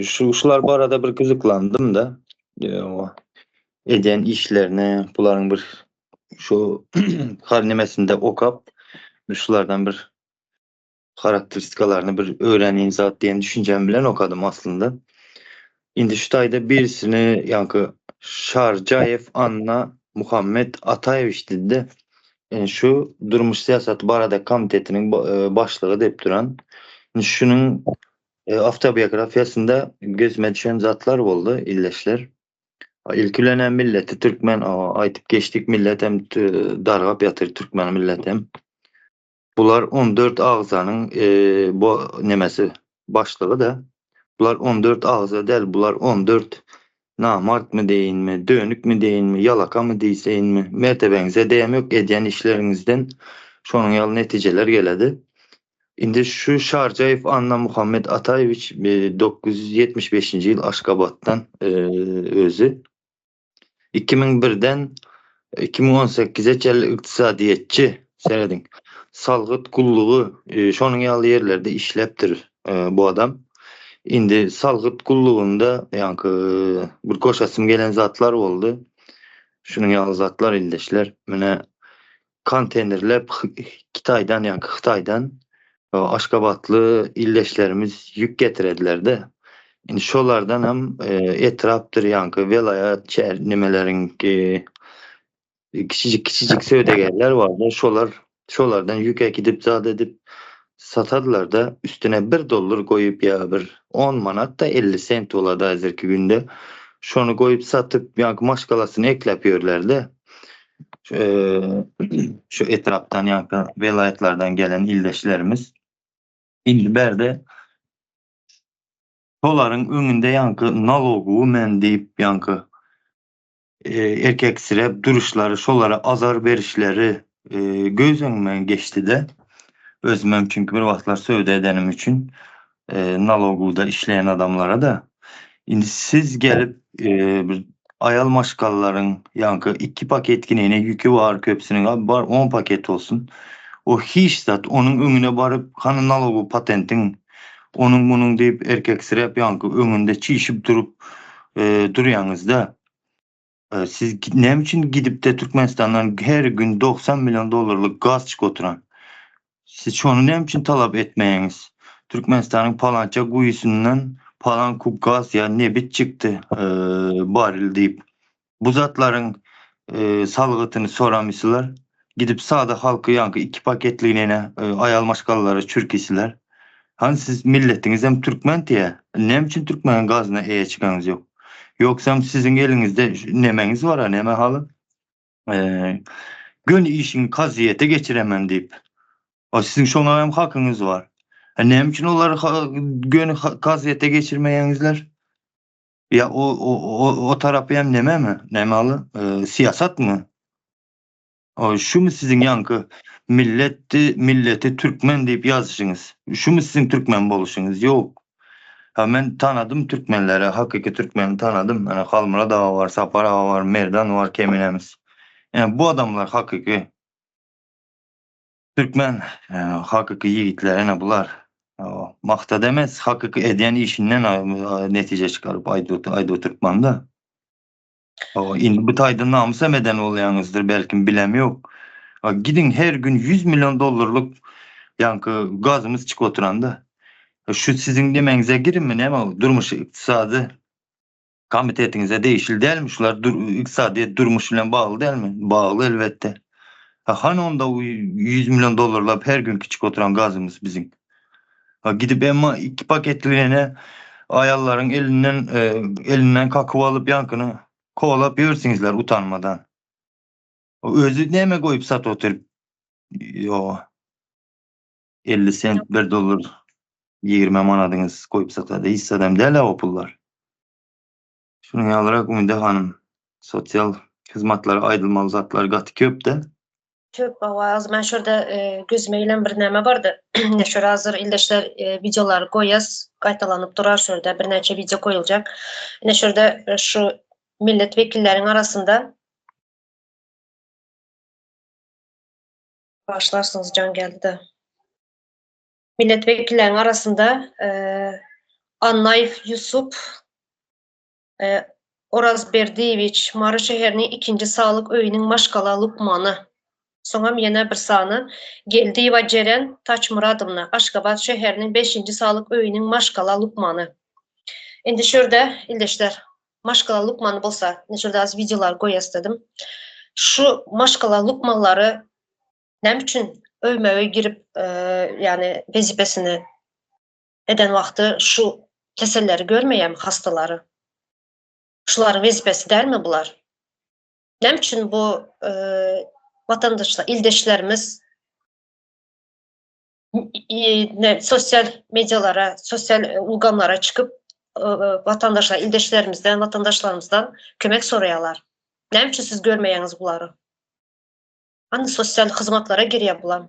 Şu şular barada bir gyzyklandym-da. Edýän işlerine bularyň bir şu har nemesinde okap şulardan bir harakteristikalaryny bir öwreneýin zat diýen düşünjem bilen okadym aslynda. Indi şu taýda birisini ýaňky Şarjaýew Anna Muhammet Ataýewiç diýdi-de, indi şu durmuş syýasaty barada komitetiniň e, başlygy diýip duran. Indi şunuň e, awtobiografiýasynda gözüme düşen zatlar boldy, illeşler. Ilki bilen hem milleti türkmen, aýtyp geçdik millet hem dargap ýatyr türkmen milleti hem. Bular 14 agzanyň bu nemesi başlygy-da. Bular 14 agza däl, bular 14 namartmy deýinmi, dönükmi deýinmi, ýalakamy diýseýinmi, mertebeňize degem ýok, edýän işleriňizden şonuň ýaly netijeler geledi. Indi şu Şarjaýew Annamuhammet Ataýewiç 975-nji ýyl Aşgabatdan özi. 2001-den 2018-e çenli ykdysadyýetçi, serediň, salgyt gullugy, e, şonuň ýaly ýerlerde işläpdir e, bu adam. Indi salgyt gullugynda ýaňky e, bir goşasym gelen zatlar boldy. Şunuň ýaly zatlar ildeşler. Mine konteýnerler Hytaýdan ýaňky Hytaýdan Aşgabatly ildeşlerimiz ýük getirediler-de. Indi şolardan hem etrapdyr ýaňky welaýat şäher nimeleriň kiçijik kiçijik söwdagärler bardy. Şolar şolardan ýük äkidip zat edip satardylar-da üstüne bir dollar goýup ýa bir 10 manat da 50 sent bolady häzirki günde. Şony goýup satyp ýaňky maşgalasyny ekläp ýörler-de. Şu etrapdan ýa-da welaýatlardan gelen ildeşlerimiz indi bärde şolaryň öňünde ýaňky nalogowy men diýip ýaňky erkeksirep duruşlary, şolara azar berişleri göz öňümden geçdi-de. Özümem çünki bir wagtlar söwda edenim üçin nalogowda işleýän adamlara-da indi siz gelip bir aýal maşgalalaryň ýaňky iki paket ginene ýüki bar köpüsiniň abi bar on paket bolsun o hiç zat onuň öňüne baryp hany nalogowy patentiň onuň munuň diýip erkeksiräp ýaňky öňünde çişip durup durýaňyzda siz näme üçin gidipde Türkmenistandan her gün 90 million dollarlyk gaz çykyp oturan siz şony näme üçin talap etmeýäňiz Türkmenistanyň palança guýusyndan palan kub gaz ýa nebit çykdy barrel diýip bu zatlaryň salgytyny soramysylar gidip sada halky ýaňky iki paketligine aýal maşgalalara çürkisiler hany siz milletiňiz hem türkmen diýä näme üçin türkmeniň gazyna eýe çykaňyz ýok ýogsam siziň eliňizde nemeňiz bar a neme haly göni işiňi kazyýete geçiremem diýip o siziň şoňa hem hakyňyz bar näme üçin olary göni kazyýete geçirmeýäňizler ýa o o o tarapy hem nememi neme haly syýasatmy? O şumy siziň ýaňky milletdi, milleti türkmen diýip ýazyşyňyz? Şumy siziň türkmen boluşyňyz? Ýok. Ha men tanadym türkmenleri, hakyky türkmeni tanadym. Ene Halmyrat aga bar, Sapar aga bar, Merdan bar keminemiz. Ene bu adamlar hakyky türkmen, hakyky ýigitler ene bular. Maksat emes, hakyky edýän işinden netije çykaryp aýdyp oturtmanda. Hawa, indi bu taýda namysam eden bolýaňyzdyr, belkim bilem ýok. A gidiň her gün 100 million dollarlyk ýaňky gazymyz çykyp oturanda. Şu siziň nemäňize girinmi näme durmuş ykdysady komitetiňize degişli dälmi şular dur ykdysadyýet durmuş bilen bagly dälmi? Bagly elbetde. Ha hany onda 100 million dollarlap her günki çykyp oturan gazymyz biziň. Ha gidip emma iki paketligine aýallaryň elinden e, elinden kakyp alyp ýaňkyny kowalap ýörsüňizler utanmadan. O özi näme goýup sat oturyp? Ýo. 50 sent 1 dollar 20 manadyňyz goýup satady. Hiç zadam däl o pullar. Şunuň ýalyrak Umyda hanym sosial hyzmatlara aýdylmaly zatlar gaty köp-de. Köp hawa, az men şurada e, gözüme ilen bir näme bardy. Ne şur hazır ildeşler e, videolar goýas, gaýtalanyp durar şurada birnäçe video goýuljak. Ne şurada e, şu millet wekilleriň arasynda Başlarsyňyz jan geldi-de. Millet wekilleriň arasynda e, Annaýew Ýusup e, Orazberdiýewiç Mary şäheriniň ikinji saglyk öýüniň maşgala lukmany. Soňam ýene bir sany Geldiýewa Jeren Taçmyradowna Aşgabat şäheriniň beşinji saglyk öýüniň maşgala lukmany. Indi şu ýerde ildeşler maşgala lukmany bolsa, indi şu ýerde az wideolar goýas dedim. Şu maşgala lukmanlary näme üçin öýme-öý girip, ýagny wezipesini eden wagty şu keselleri görmeýärmi hastalary? Şularyň wezipesi dälmi bular? Näme üçin bu watandaşlar, ildeşlerimiz sosial medialara, sosial ulgamlara çykyp watandaşlar, ildeşlerimizden, watandaşlarymyzdan kömek soraýarlar? Näme üçin siz görmeýäňiz bulary? Hany sosial hyzmatlara girýär bular?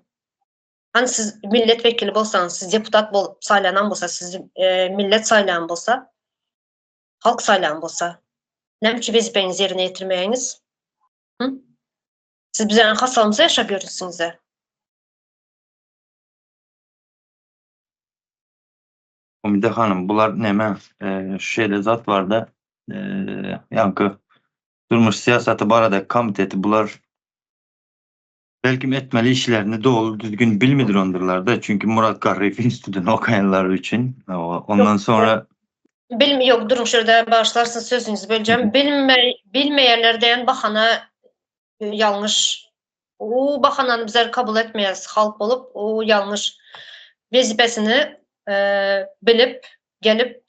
Hany siz millet wekili bolsaňyz, siz deputat bolup saýlanan bolsa, sizi e, millet saýlan bolsa, halk saýlan bolsa, näme üçin wezipäňizi ýerine ýetirmeýäňiz? Hı? Siz biziň hasalymyza ýaşap ýörüsiňiz-ä. Umide hanym, bular näme? E, şeýle zat barda, e, ýaňky durmuş syýasaty barada komiteti bular belkim etmeli işlerini doly düzgün bilmidirondurlar-da, çünki Murat Garryýew institutyny okaýanlar üçin. Ondan sonra Bilmi ýok, duruň şu ýerde bagyşlarsyňyz sözüňizi böljem. Bilme bilmeýärler diýen bahana ýalňyş. O bahanany bizler kabul etmeýäris halk bolup, o ýalňyş. Wezipesini e, bilip, gelip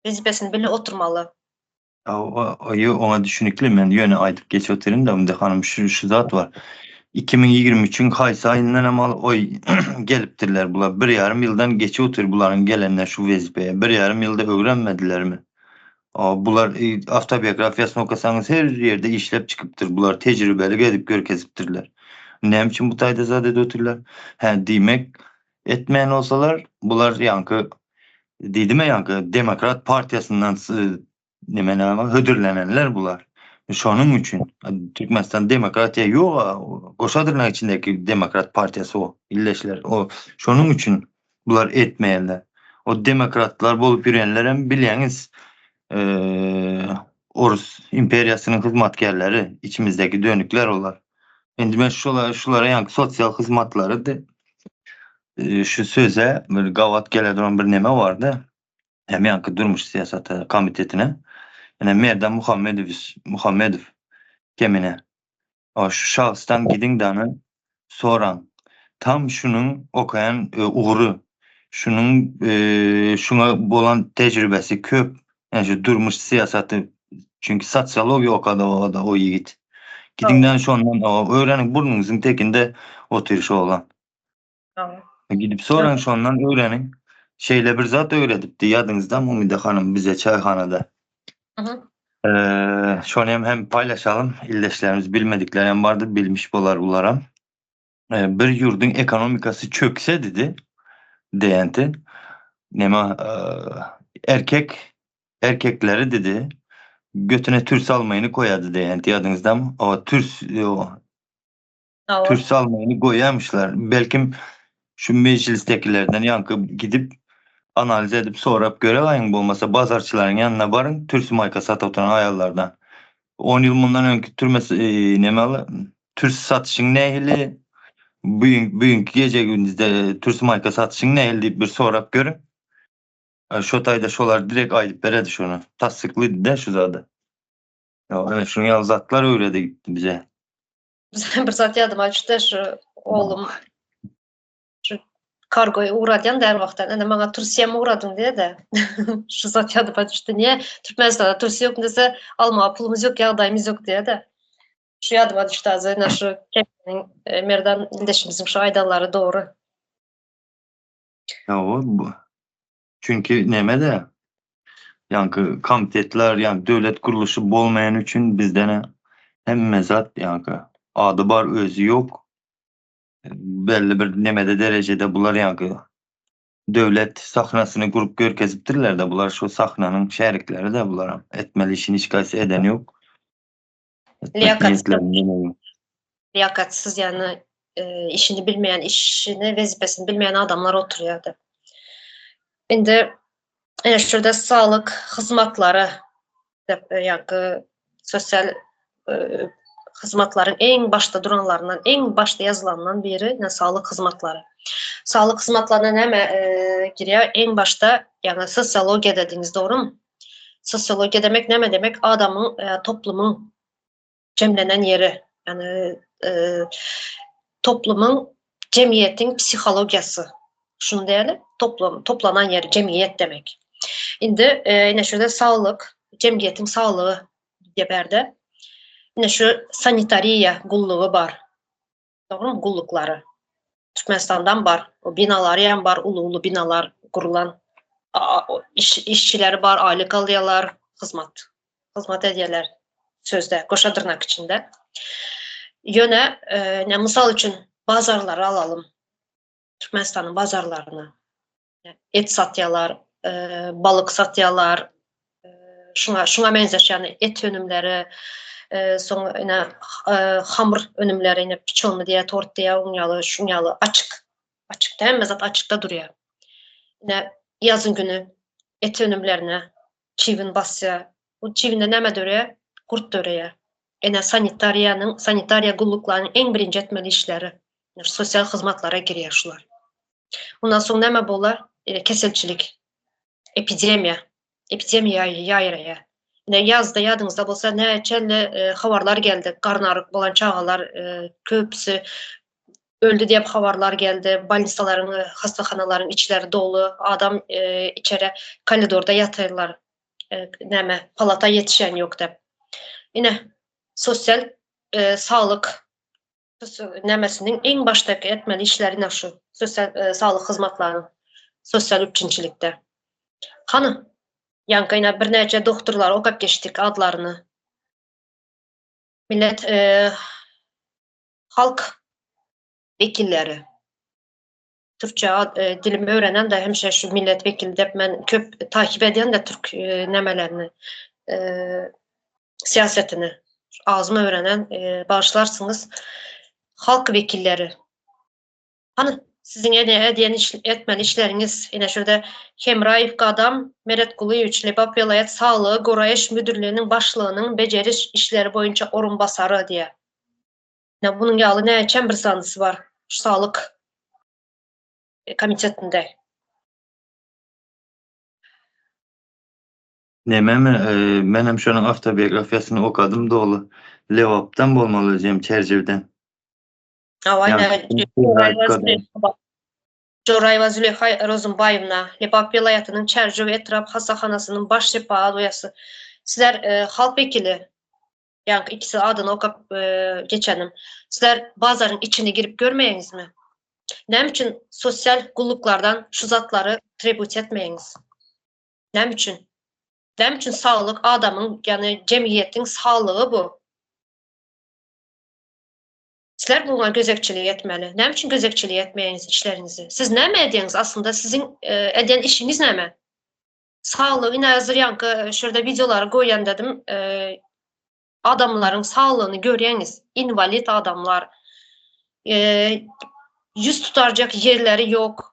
wezipesini bilip oturmaly. Oýy oňa düşünikli men ýöne aýdyp geçip otyryn da Umide hanym şu şu zat bar. 2023-iň haýsy aýyndan hem al oý gelipdirler bular. Bir ýarym ýyldan geçip otyr bularyň gelenler şu wezipeye. Bir ýarym ýylda öwrenmedilermi? Bular e, awtobiografiýasyny okasaňyz her ýerde işläp çykypdyr. Bular tejribeli gezip görkezipdirler. Näme üçin bu taýda zat edip otyrlar? Hä, diýmek etmeýän bolsalar, bular ýaňky diýdim ýaňky Demokrat partiýasyndan neme näme hödürlenenler bular. Şonuň üçin Türkmenistan demokratiýa ýok, goşa dyrnak içindäki Demokrat partiýasy o, illeşler. O şonuň üçin bular etmeýärler. O demokratlar bolup ýörenler hem bilýäňiz, Orus imperiýasynyň hyzmatkärleri, içimizdäki dönükler olar. Indi men şulara, şulara ýaňky sosial hyzmatlary de şu söze bir gabat gele duran bir neme bardy. Hem ýaňky durmuş syýasaty komitetine. Ine Merdan Muhammedow, Muhammedow kemine. O şu şahsdan gidiň dany soraň. Tam şunuň okaýan e, ugry, şunuň e, şuňa bolan tejribesi köp. Yani şu durmuş syýasaty çünki sosiologiýa okady o da o ýigit. Gidiňden şondan o öwreniň burnuňyzyň tekinde otyr şu oglan. Gidip soraň şondan öwreniň. Şeýle bir zat öwredipdi ýadyňyzdamy Umide hanym bize çaýhanada. Şony hem hem paýlaşalym. Ildeşlerimiz bilmedikleri hem bardyr, bilmiş bolar ularam. Bir ýurduň ekonomikasy çökse dedi DNT. Neme erkek erkekleri dedi götüne türs almaýyny koýady DNT ýadyňyzdamy? O türs Türs almaýyny goýýamyşlar. Belkim şu mejlisdekilerden ýaňky gidip analiz edip sorap göreläýiň bolmasa bazarçylaryň ýanyna baryň türsi maýka satyp oturan aýallardan. On ýyl mundan öňki türmes neme türs satyşyň nähili bu bugünki gije gündizde türsi maýka satyşyň nähili diýip bir sorap görüň. Şo taýda şolar direkt aýdyp beredi şony. Tassyklydy-da şu zady. Ýa şuň ýaly zatlar öwredi gitdi bize. Bir zat ýadyma düşdi şu oglum şu kargoýy ugradýan däl wagtdan ene maňa Türsiýa ugradyň diýdi. Şu zat ýadyma düşdi. Niýe Türkmenistanda Türsiýa ýok diýse, almaga pulumyz ýok, ýagdaýymyz ýok diýdi. Şu ýadyma düşdi azı ene şu e, Merdan ildeşimiziň şu aýdanlary dogry. Ýa bu. Çünki neme-de ýaňky komitetler, ýa döwlet gurluşy bolmaýany üçin bizden hemme zat ýaňky ady bar, özi ýok. Belli bir nemede derejede bular ýaňky döwlet sahnasyny gurup görkezipdirler-de, bular şu sahnanyň şärikleri-de bularam. Etmeli işini hiç haýsy eden ýok. Liýakatsyz ýagny e, işini bilmeýän, işini, wezipesini bilmeýän adamlar oturýardy. Indi ene şurada saglyk hyzmatlary dep e, ýagny sosial e, hyzmatlaryň iň başda duranlaryndan, iň başda ýazylandan biri ne saglyk hyzmatlary. Saglyk hyzmatlaryna näme e, girýär? Iň başda ýagny sosiologiýa dediňiz, dogrumy? Sosiologiýa demek näme demek? Adamyň, e, toplumyň jemlenen ýeri. Ýagny e, toplumyň, jemgyýetiň psihologiýasy. Şuny diýeli, toplum, toplanan ýeri jemgyýet demek. Indi e, ine şurada saglyk, jemgyýetiň saglygy diýip bärde. Ine şu sanitariýa gullugy bar. Dogrumy gulluklary? Türkmenistandan bar. O binalary hem bar, uly-uly binalar gurulan. Iş, işçileri bar, aýlyk alýarlar, hyzmat. Hyzmat edýärler sözde, goşa dyrnak içinde. Ýöne, e, ne mysal üçin bazarlary alalym. Türkmenistanyň bazarlaryny. Et satýarlar, e, balyk satýarlar, e, şuňa şuňa meňzeş ýagny et önümleri, e, soň ine e, hamyr önümleri, ine piçonny diýýär, tort diýýär, oň ýaly, şuň ýaly açyk. Açykda hemme zat açykda durýar. Ine ýazyň güni et önümlerine çybyn basýar. Bu çybynda näme döreýär? Gurt döreýär. Ine sanitariýanyň, sanitariýa gulluklarynyň iň birinji etmeli işleri. Sosial hyzmatlara girýär şular. Ondan soň näme bolar? Ine keselçilik, epidemiýa, epidemiýa ýaýraýar. Ine ýazda ýadyňyzda bolsa näçe e, habarlar geldi. Garyn bolan çagalar e, köpüsi öldi diýip habarlar geldi. Bolnisalaryň, e, hastahanalaryň içleri doly, adam e, içeri koridorda ýatyrlar. E, näme, palata ýetişen ýok diýip. Ine sosial e, saglyk nämesiniň iň başdaky etmeli işleri ine şu sosial e, saglyk hyzmatlarynyň sosial üpjünçilikde. Hany ýaňky ine birnäçe doktorlary okap geçdik adlaryny. Millet e, halk wekilleri. Türkçe ad, e, dilimi öwrenen de hemşe şu millet wekili dep men köp takip edýän de türk e, nemelerini e, siýasetini azmy öwrenen e, bagyşlarsyňyz halk wekilleri. Hany siziň ene edýän iş, etmeli işleriňiz ine şurada Hemraýew Gadam Meretgulyýewiç Lebap welaýat saglygy goraýyş müdirliginiň başlygynyň bejeriş işleri boýunça orunbasary diýýär. Ine bunuň ýaly näçem bir sanysy bar şu saglyk komitetinde. Nememi, e, men hem şonuň awtobiografiýasyny okadym doly. Lebapdan bolmaly özem Çerjewden. Hawa, ine Joraýewa Züleýha Rozumbaýewna, Lebap welaýatynyň Çärjew etrap hassahanasynyň baş şepagat uýasy. Sizler e, halk wekili, ýaňky ikisi adyny okap e, geçenim. Sizler bazaryň içine girip görmeýäňizmi? Näme üçin sosial gulluklardan şu zatlary trebut etmeýäňiz? Näme üçin? Näme üçin saglyk adamyň, ýagny jemgyýetiň saglygy bu. Sizler buňa gözegçilik etmeli. Näme üçin gözegçilik etmeýäňiz işleriňizi? Siz näme edýäňiz aslynda siziň e, edýän işiňiz näme? Saglygy ine hazir ýaňky şu ýerde wideolary goýan dedim. E, adamlaryň saglygyny görýäňiz. Inwalid adamlar. E, ýüz tutarjak ýerleri ýok.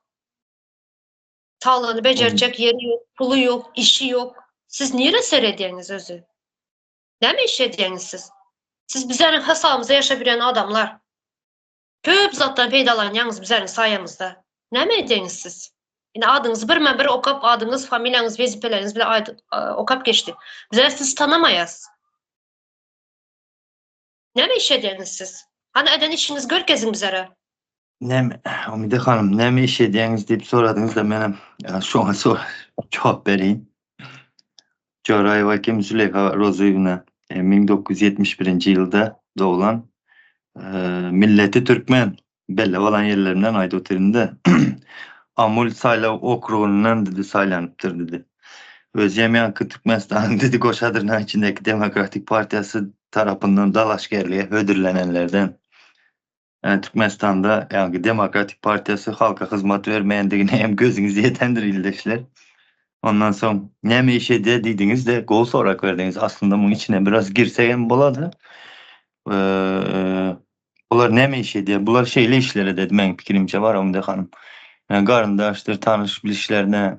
Saglygyny bejerjek ýeri ýok, puly ýok, işi ýok. Siz nirä seredýäňiz özi? Näme iş edýäňiz siz? Siz bizleriň hasabymyza ýaşap ýören adamlar. Köp zatdan peýdalanýaňyz bizleriň saýamyzda. Näme edýäňiz siz? Ine adyňyzy birme-bir okap, adyňyz, familiýaňyz, wezipeleriňiz bilen aýdyp okap geçdik. Bizler sizi tanamaýas. Näme iş edýäňiz siz? Hany eden işiňizi görkeziň bizlere. Näme, Umyda hanym, näme iş edýäňiz diýip soradyňyz-da, menem şoňa jogap bereýin. Joraýewa kim Züleýha Rozyýewna 1971-nji ýylda doglan. Milleti türkmen. Belli bolan ýerlerimden aýdyp otyryn-da. Amul saýlaw okrugyndan diýdi saýlanypdyr diýdi. Özem ýaňky Türkmenistanyň diýdi goşa dyrnak içindäki Demokratik partiýasy tarapyndan dalaşgärlige hödürlenenlerden. Türkmenistanda ýagny Demokratik partiýasy halka hyzmat bermeýändigine hem gözüňiz ýetendir ildeşler. Ondan soň näme iş edýär diýdiňiz-de gowy sorag berdiňiz. Aslynda muň içine biraz girsek hem bolady. Bular näme iş edýär? Bular şeýle işler ededi meň pikirimçe bar Umyda hanym. Yani garyndaşdyr, tanyş bilişlerine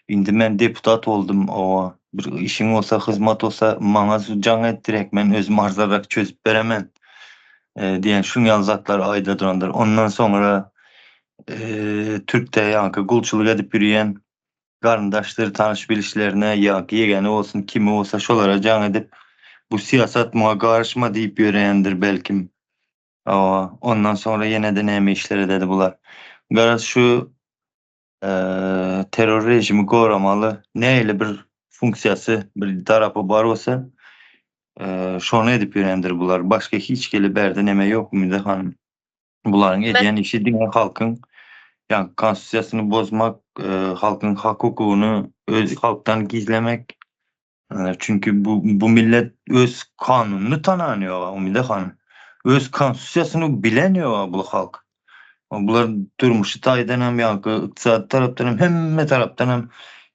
indi men deputat boldum owa bir işiň bolsa, hyzmat bolsa maňa jaň et direkt men özüm arzanrak çözüp beremen. Diýen şuň ýaly zatlar aýda durandyr. Ondan soňra Türkde ýaňky gulçulyk edip ýürýän garyndaşdyr, tanyş-bilişlerine ýa ýegeni bolsun, kimi bolsa şolara jaň edip, bu syýasat muňa garyşma diýip ýöreýändir belkim. Hawa, ondan soňra ýene-de näme işler ededi bular. Garaz şu terror režimi goramaly nähili bir funksiýasy, bir tarapy bar bolsa, şony edip ýörendir bular. Başga hiç hili bärde neme ýok Ümide hanym. Bularyň edýän işi diňe halkyň ýa konstitusiýasyny bozmak, halkyň hak-hukugyny öz halkdan gizlemek. Çünki bu bu millet öz kanunyny tanan ýok, Umide hanym. Öz konstitusiýasyny bilen ýok bu halk. Bular durmuşy taýdan hem ýa ykdysady tarapdan hem hemme tarapdan hem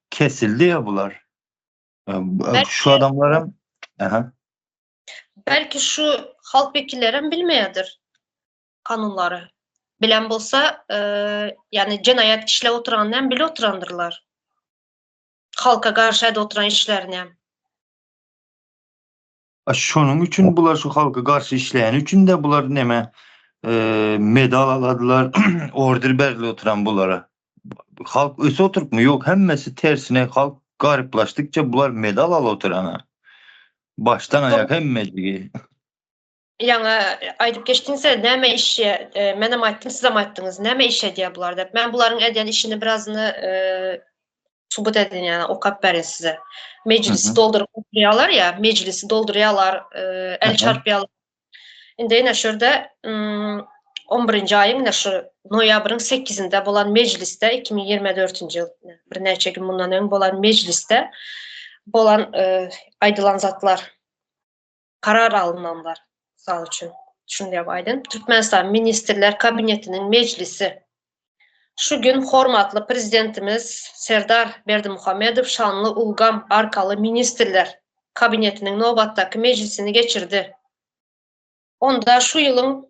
kesildi ya bular. Şu adamlar hem aha. Belki şu halk wekillerem bilmeýärdir kanunlary. Bilen bolsa, e, ýagny jenaýat işläp oturanyny hem bilip oturandyrlar. Halka garşy edip oturan işlerini hem. A şonuň üçin bular şu halka garşy işleýäni üçin de bular neme e, medal aladylar, order berilip oturan bulara. Halk öse oturypmy? Ýok, hemmesi tersine halk garyplaşdykça bular medal alyp oturana. Başdan aýak hemmejigi. Ýaňy aýdyp geçdiňiz-de, näme iş, e, menem aýtdym, sizem aýtdyňyz, näme iş edýär bular diýip. Men bularyň edýän işini birazyny e, subut edin, ýagny okap berin size. Mejlisi dolduryp oturýarlar ýa, mejlisi doldurýarlar, e, el çarpýarlar. Indi ine şu ýerde 11-nji aýyň ine şu noýabryň 8-inde bolan mejlisde 2024-nji ýyl birnäçe gün mundan öň bolan mejlisde bolan e, aýdylan zatlar karar alynanlar mysal üçin şuny diýip aýdyn Türkmenistan Ministrler Kabinetiniň mejlisi şu gün hormatly Prezidentimiz Serdar Berdimuhamedow şanly ulgam arkaly Ministrler Kabinetiniň nobatdaky mejlisini geçirdi. Onda şu ýylyň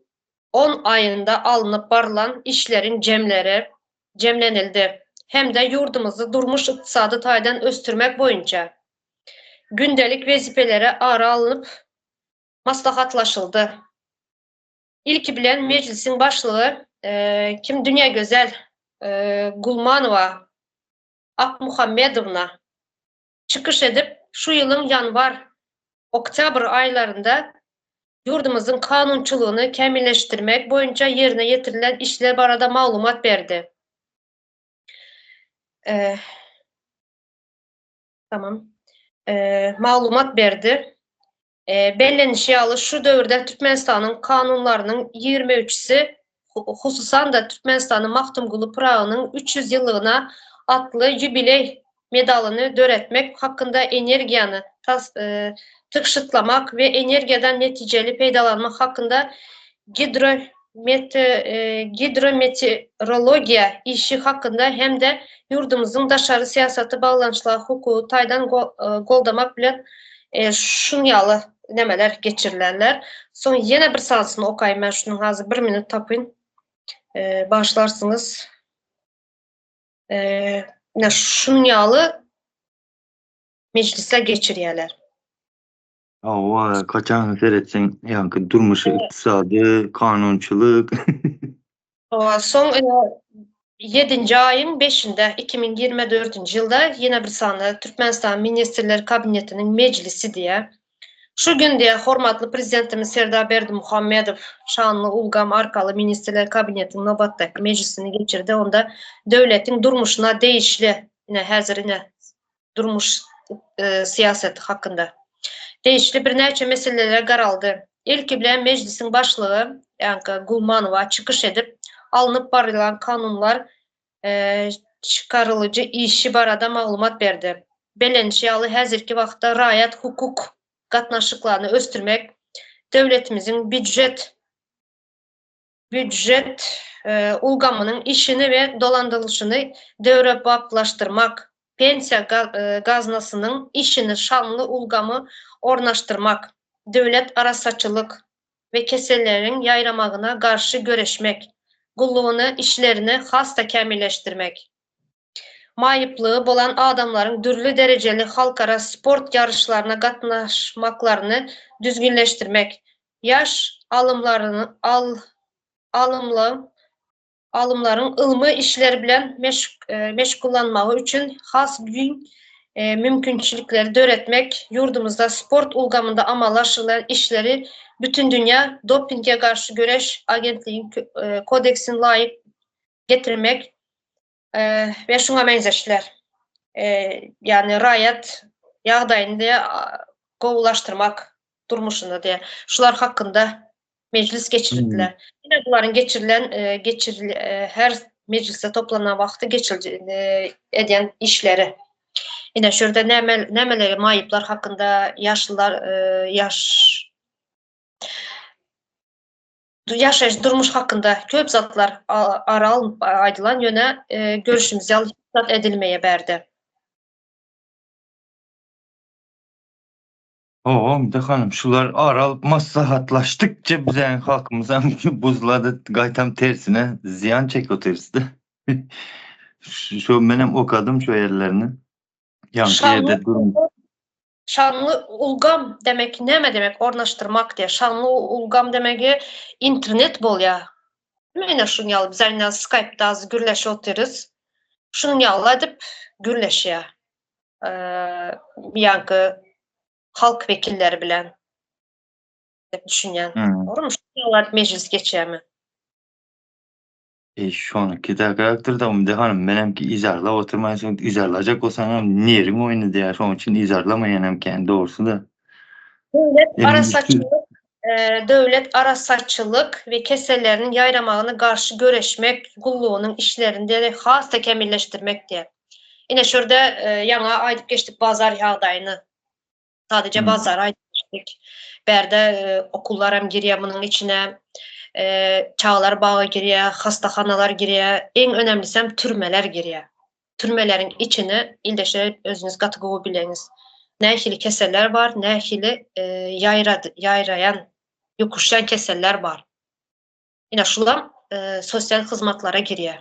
on aýynda alnyp barlan işleriň jemleri jemlenildi hem-de ýurdumyzy durmuş-ykdysady taýdan ösdürmek boýunça gündelik wezipelere ara alnyp maslahatlaşyldy. Ilki bilen Mejlisiň başlygy kim Dünýägözel Gulmanowa Akmuhammedowna çykyş edip, şu ýylyň ýanwar, oktýabr aýlarynda ýurdumyzyň kanunçylygyny kämilleşdirmek boýunça ýerine ýetirilen işler barada maglumat berdi. Tamam. Maglumat berdi. Bellenişi ýaly, şu döwürde Türkmenistanyň kanunlarynyň 23-si, hususan-da, Türkmenistanyň Magtymguly Pyragynyň 300 ýyllygyna atly ýubileý. medalyny döretmek hakynda energiýany tygşytlamak we energiýadan netijeli peýdalanmak hakynda gidrometeorologiýa işi hakynda hem-de ýurdumyzyň daşary syýasaty baglanyşygy hukugy taýdan goldamak bilen şuň ýaly nemeler geçirilerler. Soň ýene bir sanysyny okaýyn men şunuň hazir bir minut tapyn. Bagyşlarsyňyz. Ine şunuň ýaly mejlisler geçirýärler. Hawa, kaçan seretseň, ýaňky durmuşy, ykdysady, kanunçylyk. Hawa, soň ýedinji aýyň beşinde, 2024-nji ýylda ýene bir sany Türkmenistan Ministrler Kabinetiniň mejlisi diýýär. Şu gün diýýär, hormatly Prezidentimiz Serdar Berdimuhamedow şanly ulgam arkaly Ministrler Kabinetiniň nobatdaky mejlisini geçirdi, onda döwletiň durmuşyna degişli, ine häzir ine durmuş syýasaty hakynda degişli birnäçe meselelere garaldy. Ilki bilen Mejlisiň başlygy ýaňky Gulmanowa çykyş edip, alnyp barylan kanunlar çykarylyjy işi barada maglumat berdi. Bellenişi ýaly, häzirki wagtda raýat-hukuk gatnaşyklaryny ösdürmek, döwletimiziň býujet býujet ulgamynyň işini we dolandyrylyşyny döwrebaplaşdyrmak, pensiýa gaznasynyň işini şanly ulgamy ornaşdyrmak, döwlet arassaçylyk we keselleriň ýaýramagyna garşy göreşmek gullugyny işlerini has-da kämilleşdirmek, maýyplygy bolan adamlaryň dürli derejeli halkara sport ýaryşlaryna gatnaşmaklaryny düzgünleşdirmek, ýaş alymlaryň ylmy işler bilen meşgullanmagy üçin has giň mümkinçilikleri döretmek, ýurdumyzda sport ulgamynda amala aşyrylan işleri Bütindünýä dopinge garşy göreş agentligiň kodeksine laýyk getirmek we şuňa meňzeşler. Ýagny raýat ýagdaýyny diýe gowulaşdyrmak durmuşyny diýe. Şular hakynda mejlis geçirdiler. Ine bularyň geçirilen geçiril her mejlisde toplanan wagty geçiril edýän işleri. Ine şu ýerde näme nämeleri maýyplar hakynda ýaşlylar ýaş Ýaşaýyş durmuş hakynda köp zatlar ara alnyp aýdylan ýöne görüşimiz ýaly hiç zat edilmeýä bärde. Hawa Umyda hanym şular ara alyp maslahatlaşdykça biziň halkymyzam buzlady gaýtam tersine zyýan çekip otyrysda. Şo menem okadym şo ýerlerini. Ýaňky ýerde durum. Şanly ulgam demek näme demek ornaşdyrmak diýe şanly ulgam demegi internet bolýa. Mine şuň ýaly biz ine skype'da az gürleşip otyrys. Şunuň ýaly edip gürleşýä. Ýaňky halk wekilleri bilen dep düşünýän. Dogrymy? Şunuň ýaly mejlis geçýärmi? E şoniki de karakter Umyda hanym menemki yzarlap oturmaýyn soň yzarlajak bolsaňam neriň oýny diýýär şoň üçin yzarlamaýan hem kän dogrusy da. Döwlet arassaçylyk Döwlet arassaçylyk we keselleriniň ýaýramagyna garşy göreşmek gullugynyň işlerini has-da kämilleşdirmek diýýär. Ine şurada ýaňy aýdyp geçdik bazar ýagdaýyny. Sadece bazar aýdyp Bärde okullar hem girýär munuň içine. Çagalar bagy girýär, hastahanalar girýär. Iň önemlisi hem türmeler girýär. Türmeleriň içine ildeşler özüňiz gaty gowy bileňiz. Nähili keseller bar, nähili ýaýrad ýaýraýan, ýokuşýan keseller bar. Ine şulam sosial hyzmatlara girýär.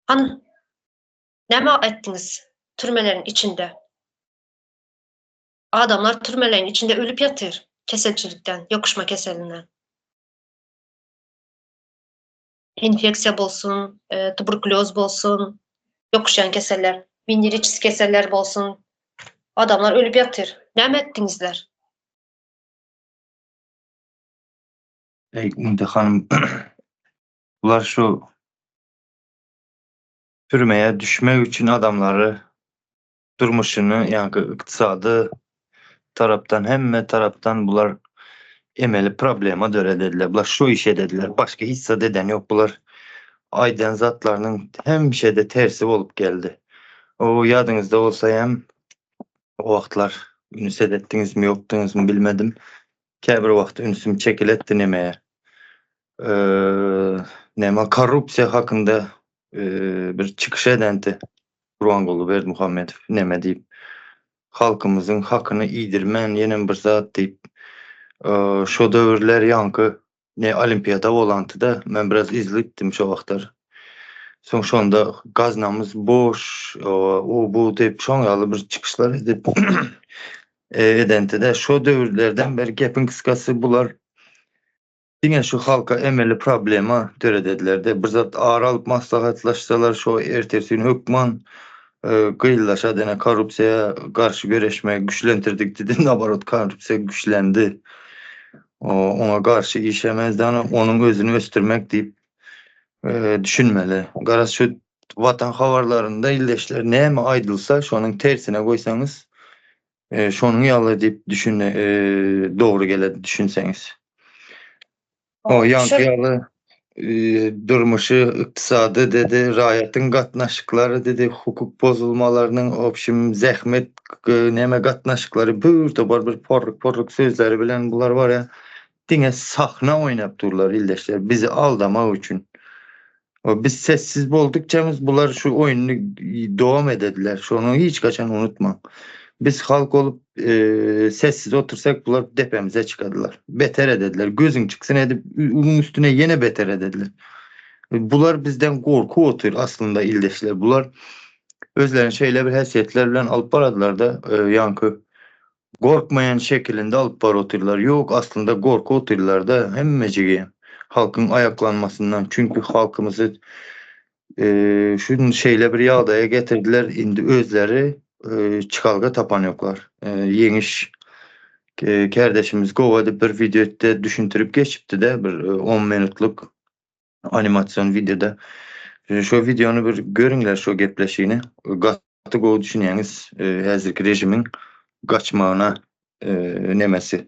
Hany näme etdiňiz türmeleriň içinde? Adamlar türmeleriň içinde ölüp ýatyr keselçilikden, ýokuşma keselinden. Infeksiýa bolsun, tuberkulýoz bolsun, ýokuşýan keseller, weneriçeskiý keseller bolsun. Adamlar ölüp ýatyr. Näme etdiňizler? Eý, Umyda hanym, bular şu türmeye düşmek üçin adamlary durmuşyny ýaňky ykdysady tarapdan hemme tarapdan bular emeli problema döredediler. Bular şu iş edediler. Başga hiç zat eden ýok bular. Aýdan zatlarynyň hemişe-de tersi bolup geldi. O ýadyňyzda bolsa hem o wagtlar üns edetdiňizmi ýokduňyzmy bilmedim. Käbir wagt ünsüm çekiletdi nemeye. Näme korrupsiýa hakynda bir çykyş edenti Gurbanguly Berdimuhamedow neme diýip halkymyzyň hakyny iýdirmän ýenem bir zat diýip şo döwürler ýaňky ne olimpiada bolantyda men biraz izlipdim şo wagtlar. Soň şonda gaznamyz boş o bu diýip şoň ýaly bir çykyşlar edip edentide şo döwürlerden beri gepiň kyskasy bular Diňe şu halka emeli problema döredediler-de, bir zat ara alyp maslahatlaşsalar şo ertesi gün hökman gyýyllaşa dene korrupsiýa garşy göreşmegi güçlentirdik diýdi, naborot korrupsiýa güçlendi. Oňa garşy işemezdi, onuň özüni ösdürmek diýip düşünmeli. Garaz şu Watan habarlarynda ildeşler näme aýdylsa şonuň tersine goýsaňyz Şonuň ýaly diýip düşün dogry geler düşünseňiz. O ýaňky ýaly durmuşy, ykdysady dedi, raýatyň gatnaşyklary dedi, hukuk bozulmalarynyň obşim zähmet näme gatnaşyklary bir topar bir porruk-porruk sözleri bilen bular bar ýa diňe sahna oýnap durlar ildeşler bizi aldamak üçin. Biz sessiz boldukçamyz bular şu oýnuny dowam edediler. Şony hiç haçan unutmaň. Biz halk bolup sessiz otursak bular depemize çykadylar. Beter edediler. Gözüň çyksyn edip unuň üstüne ýene beter edediler. Bular bizden gorkup otyr aslynda ildeşler. Bular özlerini şeýle bir häsiýetler bilen alyp baradylar-da ýaňky Gorkmaýan şekilinde alyp baryp otyrlar. Ýok aslynda gorkup otyrlarda hemmejigi halkyň aýaklanmasyndan çünki halkymyzy şu şeýle bir ýagdaýa getirdiler indi özleri çykalga tapan ýoklar. Ýeňiş kärdeşimiz gowy edip bir wideo etdi düşündirip geçipdide bir on minutlyk animasion wideoda. Şo wideony bir görüňler şo gepleşigini. Gaty gowy düşünýäňiz häzirki režimiň gaçmagyna nemesi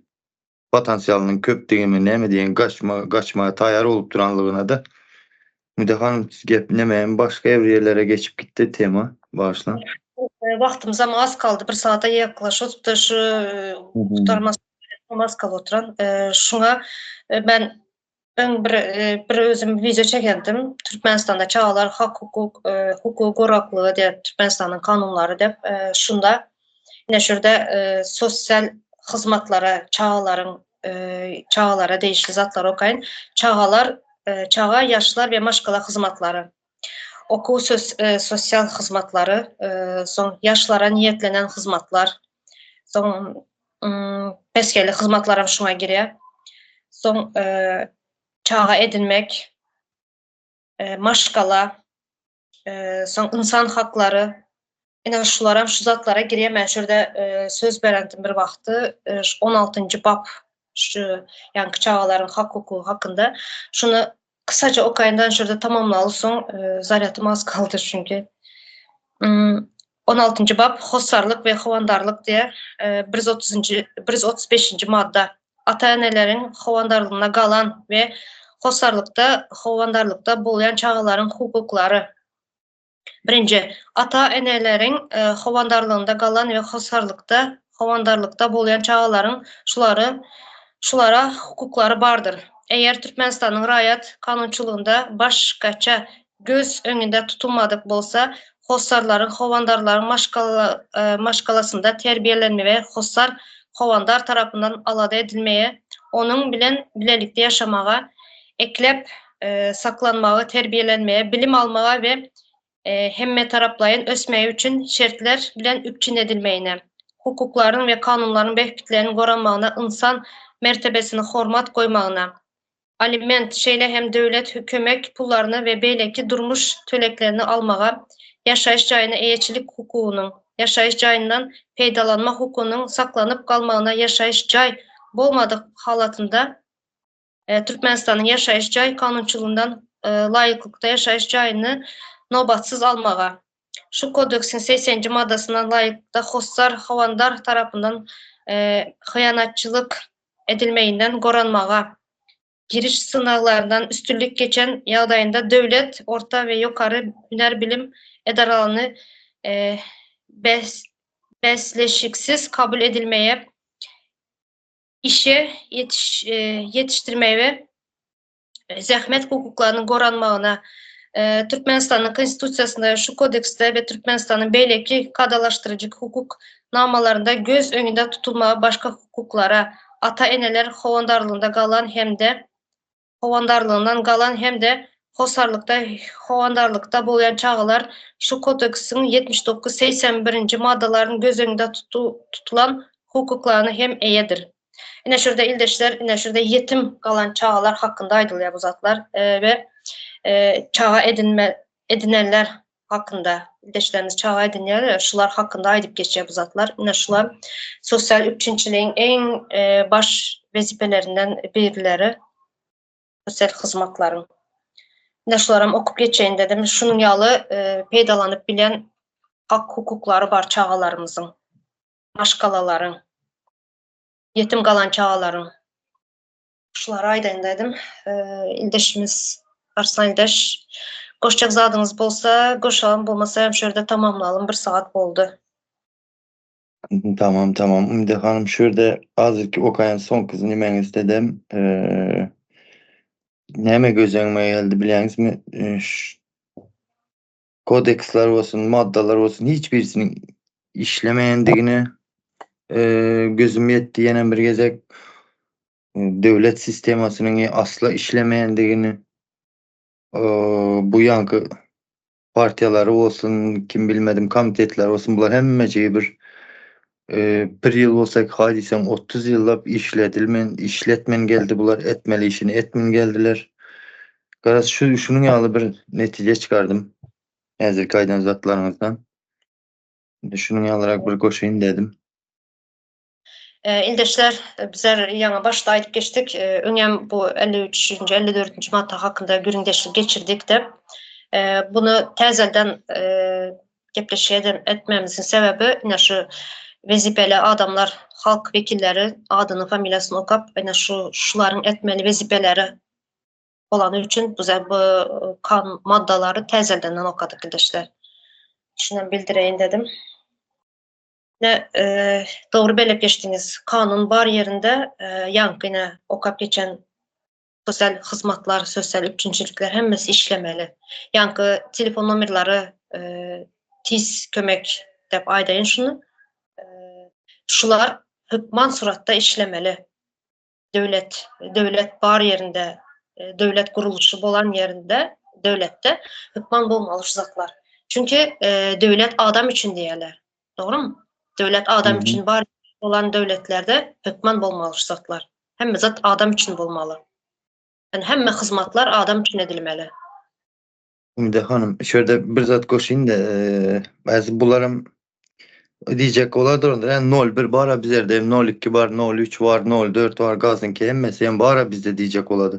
potansialynyň köpdügimi näme diýen gaçma gaçmaga taýýar bolup duranlygyna-da. Müde hanym gep nemem başga bir ýerlere geçip gitdi tema bagyşlaň. Wagtymyzam az kaldy bir saata ýaklaşypdy şu gutarmas az kalyp oturan. Şuňa ben Öň bir bir özüm wideo çekendim. Türkmenistanda çagalar hak hukuk hukugy goraklygy diýip Türkmenistanyň kanunlary diýip şunda ine şurada sosial hyzmatlara çagalaryň çagalara degişli zatlary okaýyn. Çagalar çaga ýaşlar we maşgala hyzmatlary okuw sosial hyzmatlary soň ýaşlara niýetlenen hyzmatlar soň pesgeli hyzmatlaram şuňa girýär. Soň çaga edinmek, maşgala, soň ynsan haklary, ine şularam şu zatlara girýär. Men şu ýerde söz berendim bir wagty, 16-njy bap şu ýaňky çagalaryň hak-hukugy hakynda. Şuny kysaja okaýyndan şu ýerde tamamlaly soň zarýadym az galdy çünki. 16-njy bap Hossarlyk we howandarlyk diýýär. 130-njy, 135-nji madda. Ata-eneleriň howandarlygynda galan we hossarlykda, howandarlykda bolýan çagalaryň hukuklary. Birinji, ata-eneleriň howandarlygynda galan we hossarlykda, howandarlykda bolýan çagalaryň şulary, şulara hukuklary bardyr. Eger Türkmenistanyň raýat kanunçylygynda başgaça göz öňünde tutulmadyk bolsa, hossarlaryň, howandarlaryň maşgala, maşgalasynda terbiýelenmege, hossar, howandar tarapyndan alada edilmege, onuň bilen bilelikde ýaşamaga, ekläp saklanmaga, terbiýelenmege, bilim almaga we hemmetaraplaýyn ösmegi üçin şertler bilen üpjün edilmegine, hukuklaryň we kanunlaryň bähbitleriniň goranmagyna, ynsan mertebesine hormat goýmagyna, aliment, şeýle hem döwlet kömek pullaryny we beýleki durmuş töleglerini almaga, ýaşaýyş jaýyna eýeçilik hukugynyň, ýaşaýyş jaýyndan peýdalanma hukugynyň saklanyp galmagyna ýaşaýyş jaý bolmadyk halatynda Türkmenistanyň ýaşaýyş jaý kanunçylygyndan laýyklykda ýaşaýyş jaýyny nobatsyz almaga, şu Kodeksiň 80-nji maddasyna laýyklykda hossar, howandar tarapyndan hyýanatçylyk edilmeginden goranmaga, giriş synaglaryndan üstünlik geçen ýagdaýynda döwlet, orta we ýokary hünär bilim edaralaryny. e, bäs, bäsleşiksiz kabul edilmeye, işe ýetiş, e, ýetişdirmeye we zähmet hukuklarynyň goranmagyna, e, Türkmenistanyň Konstitusiýasynda, şu Kodeksde we Türkmenistanyň beýleki kadalaşdyryjy hukuk namalarynda göz öňünde tutulmagy başga hukuklara, ata-eneler howandarlygynda galan hem-de howandarlygyndan galan hem-de hossarlykda howandarlykda bolýan çagalar şu Kodeksiň 79, 81-nji maddalaryny göz öňünde tutulan hukuklaryna hem eýedir. Ine şurada ildeşler, ine şurada ýetim galan çagalar hakynda aýdylýar bu zatlar we çaga edinme edinenler hakynda ildeşlerimiz çaga edinýär, şular hakynda aýdyp geçýär bu zatlar. Ine şular sosial üpjünçiligiň iň baş wezipelerinden birleri sosial hyzmatlaryň. Ine şularam okup geçeýin dedim. Şunuň ýaly peýdalanyp bilen hak hukuklary bar çagalarymyzyň, maşgalalaryň, ýetim galan çagalaryň. Şulary aýdaýyn dedim. Ildeşimiz Arslan ildeş, goşjak zadyňyz bolsa goşalym, bolmasa hem şu ýerde tamamlalym, bir sagat boldy. Tamam, tamam. Ümide hanym, şu ýerde azyrky okaýan soňky nimäňiz dedem, näme göz öňüme geldi bilýäňizmi? Kodeksler bolsun, maddalar bolsun hiç birisiniň işlemeýändigine gözüm ýetdi ýene bir gezek. Döwlet sistemasynyň asla işlemeýändigini, bu ýanky partiýalary bolsun, kim bilmedim komitetler bolsun, bular hemmejigi bir bir ýyl bolsa haý diýseň 30 ýyllap işledilmen, işletmen geldi bular, etmeli işini etmen geldiler. Garaz şu şunuň ýaly bir netije çykardym häzirki aýdan zatlaryňyzdan. Şunuň ýalyrak bir goşaýyn dedim. Ildeşler, bizler ýaňy başda aýdyp geçdik, öňem bu 53-nji, 54-nji madda hakynda gürrüňdeşlik geçirdik de. Bunu täzeden gepleşik etmemizin sebäbi ine şu wezipeli adamlar, halk wekilleri adyny, familiýasyny okap, ine şu şularyň etmeli wezipeleri bolany üçin bize bu kan maddalary täzeden okadyk ildeşler. Şunam bildireýin dedim. Ne e, dogry belep geçdiňiz. Kanun bar ýerinde e, ýaňky ine okap geçen sosial hyzmatlar, sosial üpjünçilikler hemmesi işlemeli. Ýaňky telefon nomerleri e, tiz kömek dep aýdaýyn şuny. E, şular hökman suratda işlemeli. Döwlet, döwlet bar ýerinde, e, döwlet gurluşy bolan ýerinde, döwletde hökman bolmaly şu zatlar. Çünki e, döwlet adam üçin diýerler. Dogrymy? Döwlet adam üçin bar bolan döwletlerde hökman bolmaly şu zatlar. Hemme zat adam üçin bolmaly. Yani hemme hyzmatlar adam üçin edilmeli. Ümide hanym, şu ýerde bir zat goşaýyn-da, bäzi bularam diýjek bolardyr onda. Yani 01 bar bizlerde, 02 bar, 03 bar, 04 bar, gazyňky hemmesi hem bar bizde diýjek bolady.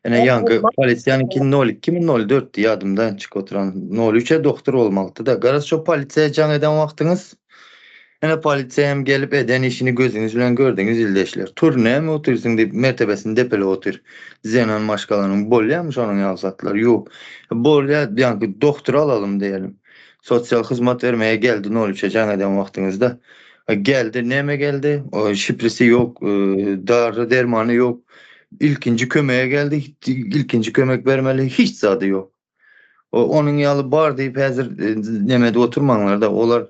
Ene ýaňky polisiýanyňky 02 mi 04 ýadymdan çykyp oturan. 03-e doktor bolmalydy da. Garaz şo polisiýa jaň eden wagtyňyz Ene polisiýa hem gelip eden işini gözüňiz bilen gördüňiz ildeşler. Tur näme otyrsyň diýip mertebesini depelip otyr. Zenan maşgalanyň bolýamy şonuň ýaly zatlar? Ýok. Bolýa ýaňky doktor alalym diýelim. Sosial hyzmat bermäge geldi 03-e jaň eden wagtyňyzda. Geldi näme geldi? O şiprisi ýok, dary dermany ýok. Ilkinji kömege geldi, ilkinji kömek bermeli hiç zady ýok. O onuň ýaly bar diýip häzir nemede oturmaňlar-da, olar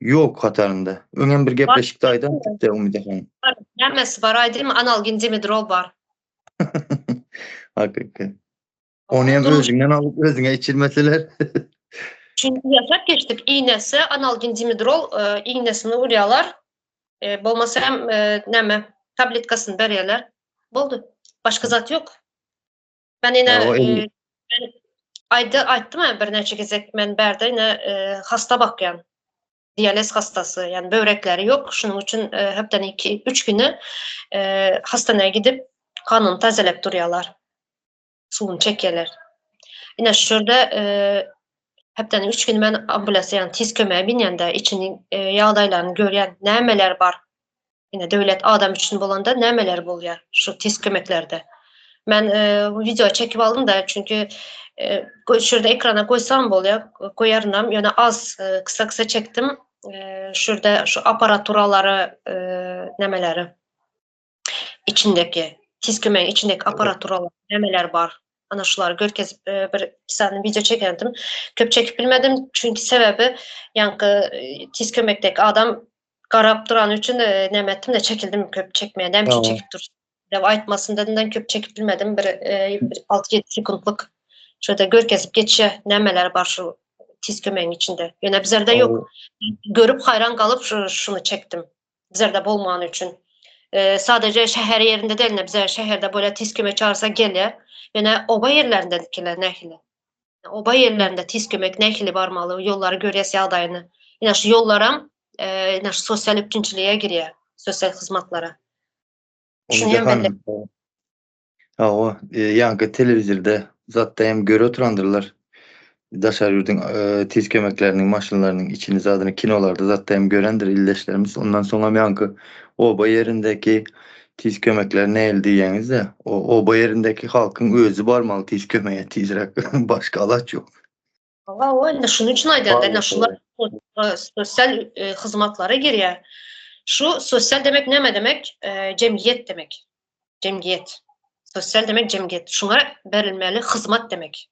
ýok hatarynda. Öňem bir gepleşikde aýdan tipde Umyda hanym. Bar, nämesi bar aýdaymy? Analgin dimedrol bar. Hakyky. Ony hem özüňden alyp özüňe içirmeseler. Çünki ýaşap geçdik. Iýnesi analgin dimedrol iýnesini urýarlar. Bolmasa hem näme tabletkasyny berýärler. Boldy. Başga zat ýok. Men ine men aýdy aýtdym ha birnäçe gezek men bärde ine hasta bakýan. Dializ hastasy, ýani böwrekleri ýok. Şunuň üçin hepdeniň 2 3 güni hastanaya gidip ganyny tazelep durýarlar. Suwuny çekýärler. Ine şu ýerde hepdeniň 3 güni men ambulansa ýani tiz kömege binýän-de içini ýagdaýlaryny görýän nämeler bar. Ine döwlet adam üçin bolanda nämeler bolýar şu tiz kömeklerde. Men e, video çekip aldım da çünkü e, şurada ekrana koysam bolýar, koýarynam. Ýöne az e, kısa kısa çektim. E, şurada şu aparaturaları e, nemeleri içindeki tiz kömegiň içindeki aparaturalar nemeler bar. Ana şulary görkezip e, bir iki sany video çekendim. Köp çekip bilmedim çünki sebebi ýaňky e, tiz kömekdeki adam garap durany üçin e, neme etdim de çekildim köp çekmeye. Näme üçin çekip dur? Dep aýtmasyn dedimden köp çekip bilmedim. Bir, e, bir 6-7 sekundlyk şurada görkezip geçişe nämeler bar şu tiz kömegiň içinde. Ýöne bizlerde ýok. Görüp haýran galyp şu, şuny çekdim. Bizlerde bolmany üçin. E, sadece şäher ýerinde däl, bize şäherde böyle tiz kömek çağırsa gelýär. Ýöne oba ýerlerinde dikiler nähili? Oba ýerlerinde tiz kömek nähili barmaly, ýollary görýäs ýagdaýyny. Ýa şu ýollaram e, şu sosial üpjünçiliğe girýär, sosial hyzmatlara. Şuny hem belli. Hawa, e, ýaňky telewizorda zatda hem görüp oturandyrlar. Daşary ýurduň e, tiz kömekleriniň maşynlarynyň içini zadyny kinolarda zatda hem görendir ildeşlerimiz. Ondan soň hem ýaňky oba ýerindäki tiz kömekler nähili diýýäňiz-de, o oba ýerindäki halkyň özi barmaly tiz kömege tizräk başga alaç ýok. Hawa, indi şunuň üçin aýdýan, indi şular sosial e, hyzmatlara girýär. Şu sosial demek näme demek? E, jemgyýet demek. Jemgyýet. Sosial demek jemgyýet. Şuňa berilmeli hyzmat demek.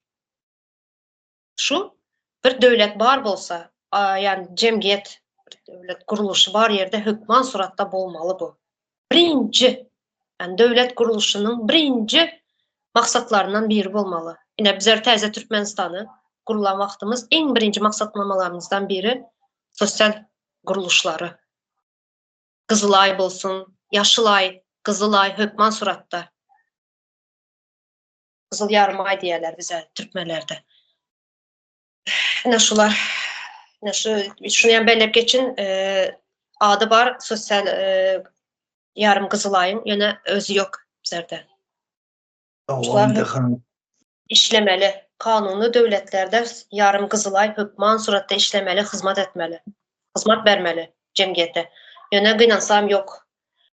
Şu bir döwlet bar bolsa, ýani jemgyýet, döwlet gurluşy bar ýerde hökman suratda bolmaly bu. Birinji, ýani döwlet gurluşynyň birinji maksatlaryndan biri bolmaly. Ine bizler täze Türkmenistany gurulan wagtymyz iň birinji maksatnamalarymyzdan biri sosial gurluşlary. Gyzylaý bolsun, Ýaşylaý, Gyzylaý hökman suratda. Gyzyl ýarymaý diýerler bize türkmenlerde. Ine şular. Ine şu şuny hem belläp geçin, e, ady bar sosial e, ýarym Gyzylaýyň, ýöne özi ýok bizlerde. Şular işlemeli. Kanuny döwletlerde ýarym Gyzylaý hökman suratda işlemeli, hyzmat etmeli. Hyzmat bermeli jemgyýete. Ýöne gynansam ýok.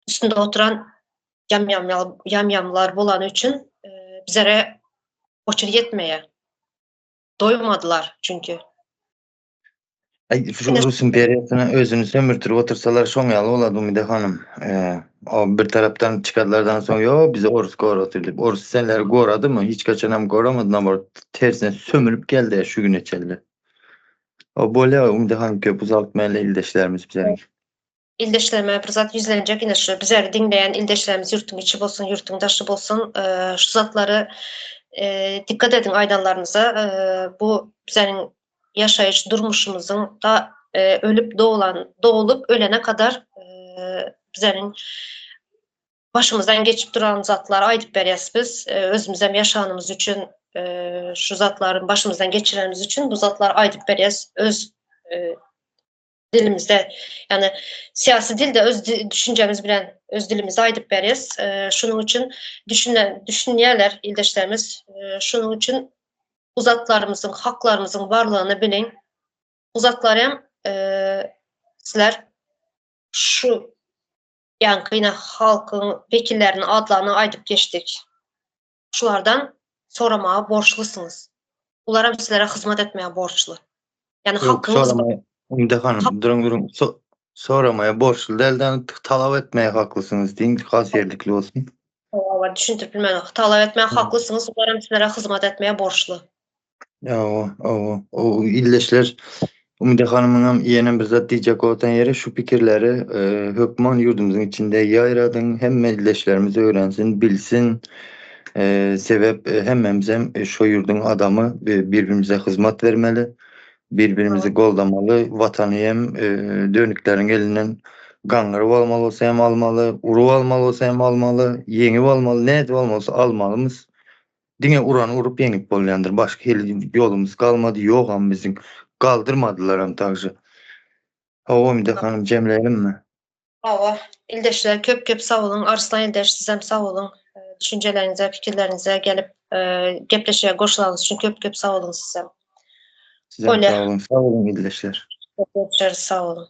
Üstünde oturan ýam-ýamlar bolany üçin e, bizlere oçur ýetmeýär. Doýmadylar çünki. Ay, şu Rus imperiýasyna özüni sömürtirip otursalar şoň ýaly bolady Umide hanym. Ee, o bir tarapdan çykarlardan soň yo bizi orus gorady diýip. Orus senleri goradymy? Hiç haçan hem goramady naborot tersine sömürip geldi şu güne çenli. O bolýar Umide hanym köp uzaltmaýaly ildeşlerimiz bize. Ildeşlerime bir zat ýüzlenjek ine şu bizleri diňleýän ildeşlerimiz ýurtuň içi bolsun, ýurtuň daşy bolsun, e, şu zatlary e, dikkat ediň aýdanlarymyza. E, bu bizleriň ýaşaýyş durmuşymyzyň da e, ölüp dolan, dogulup ölene kadar e, bizleriň başymyzdan geçip duran zatlary aýdyp berýäs biz. E, özümizem ýaşanymyz üçin e, şu zatlaryň başymyzdan geçirenimiz üçin bu zatlary aýdyp berýäs. Öz e, dilimizde yani siyasi dilde öz düşüncemiz bilen öz dilimizde aýdyp berýäs. E, şunuň üçin düşünen düşünýärler ildeşlerimiz. E, şunuň üçin uzatlarymyzyň, haklarymyzyň barlygyny bilin. Uzatlar hem e, sizler şu ýaňky ýene halkyň wekilleriniň adlaryny aýdyp geçdik. Şulardan soramaga borçlusyňyz. Bular hem sizlere hyzmat etmäge borçly. Ýani hakyňyz Umide hanym, duruň duruň. So, soramaya borçly dälden talap etmeye haklysyňyz diýin, has ýerlikli bolsun. Hawa, düşündirip bilmedim. Talap etmäge haklysyňyz, bular hem sizlere hyzmat etmäge borçly. Hawa, hawa. O ildeşler Umide hanymyň hem ýene bir zat diýjek bolsan ýeri şu pikirleri e, hökman ýurdumyzyň içinde ýaýradyň, hemme ildeşlerimiz öwrensin, bilsin. E, sebäp e, hemmemiz hem e, şu ýurduň adamy e, birbirimize hyzmat bermeli, birbirimizi goldamaly, watany hem e, dönükleriň elinden gaňňyryp almaly bolsa hem almaly, urup almaly bolsa hem almaly, ýeňip almaly, nädip almaly bolsa almalymyz. Diňe urany urup ýeňip bolýandyr. Başga hili ýolumyz galmady, ýogam biziň. Galdyrmadylaram także. Hawa, Umide hanym jemleýelimmi? Hawa, ildeşler köp köp sag boluň. Arslan ildeş sizem sag boluň. Düşünjeleriňize, pikirleriňize gelip gepleşige goşulanyňyz üçin köp köp sag boluň sizem. Sizem sag boluň, sag boluň ildeşler. Görüşeris, sag boluň.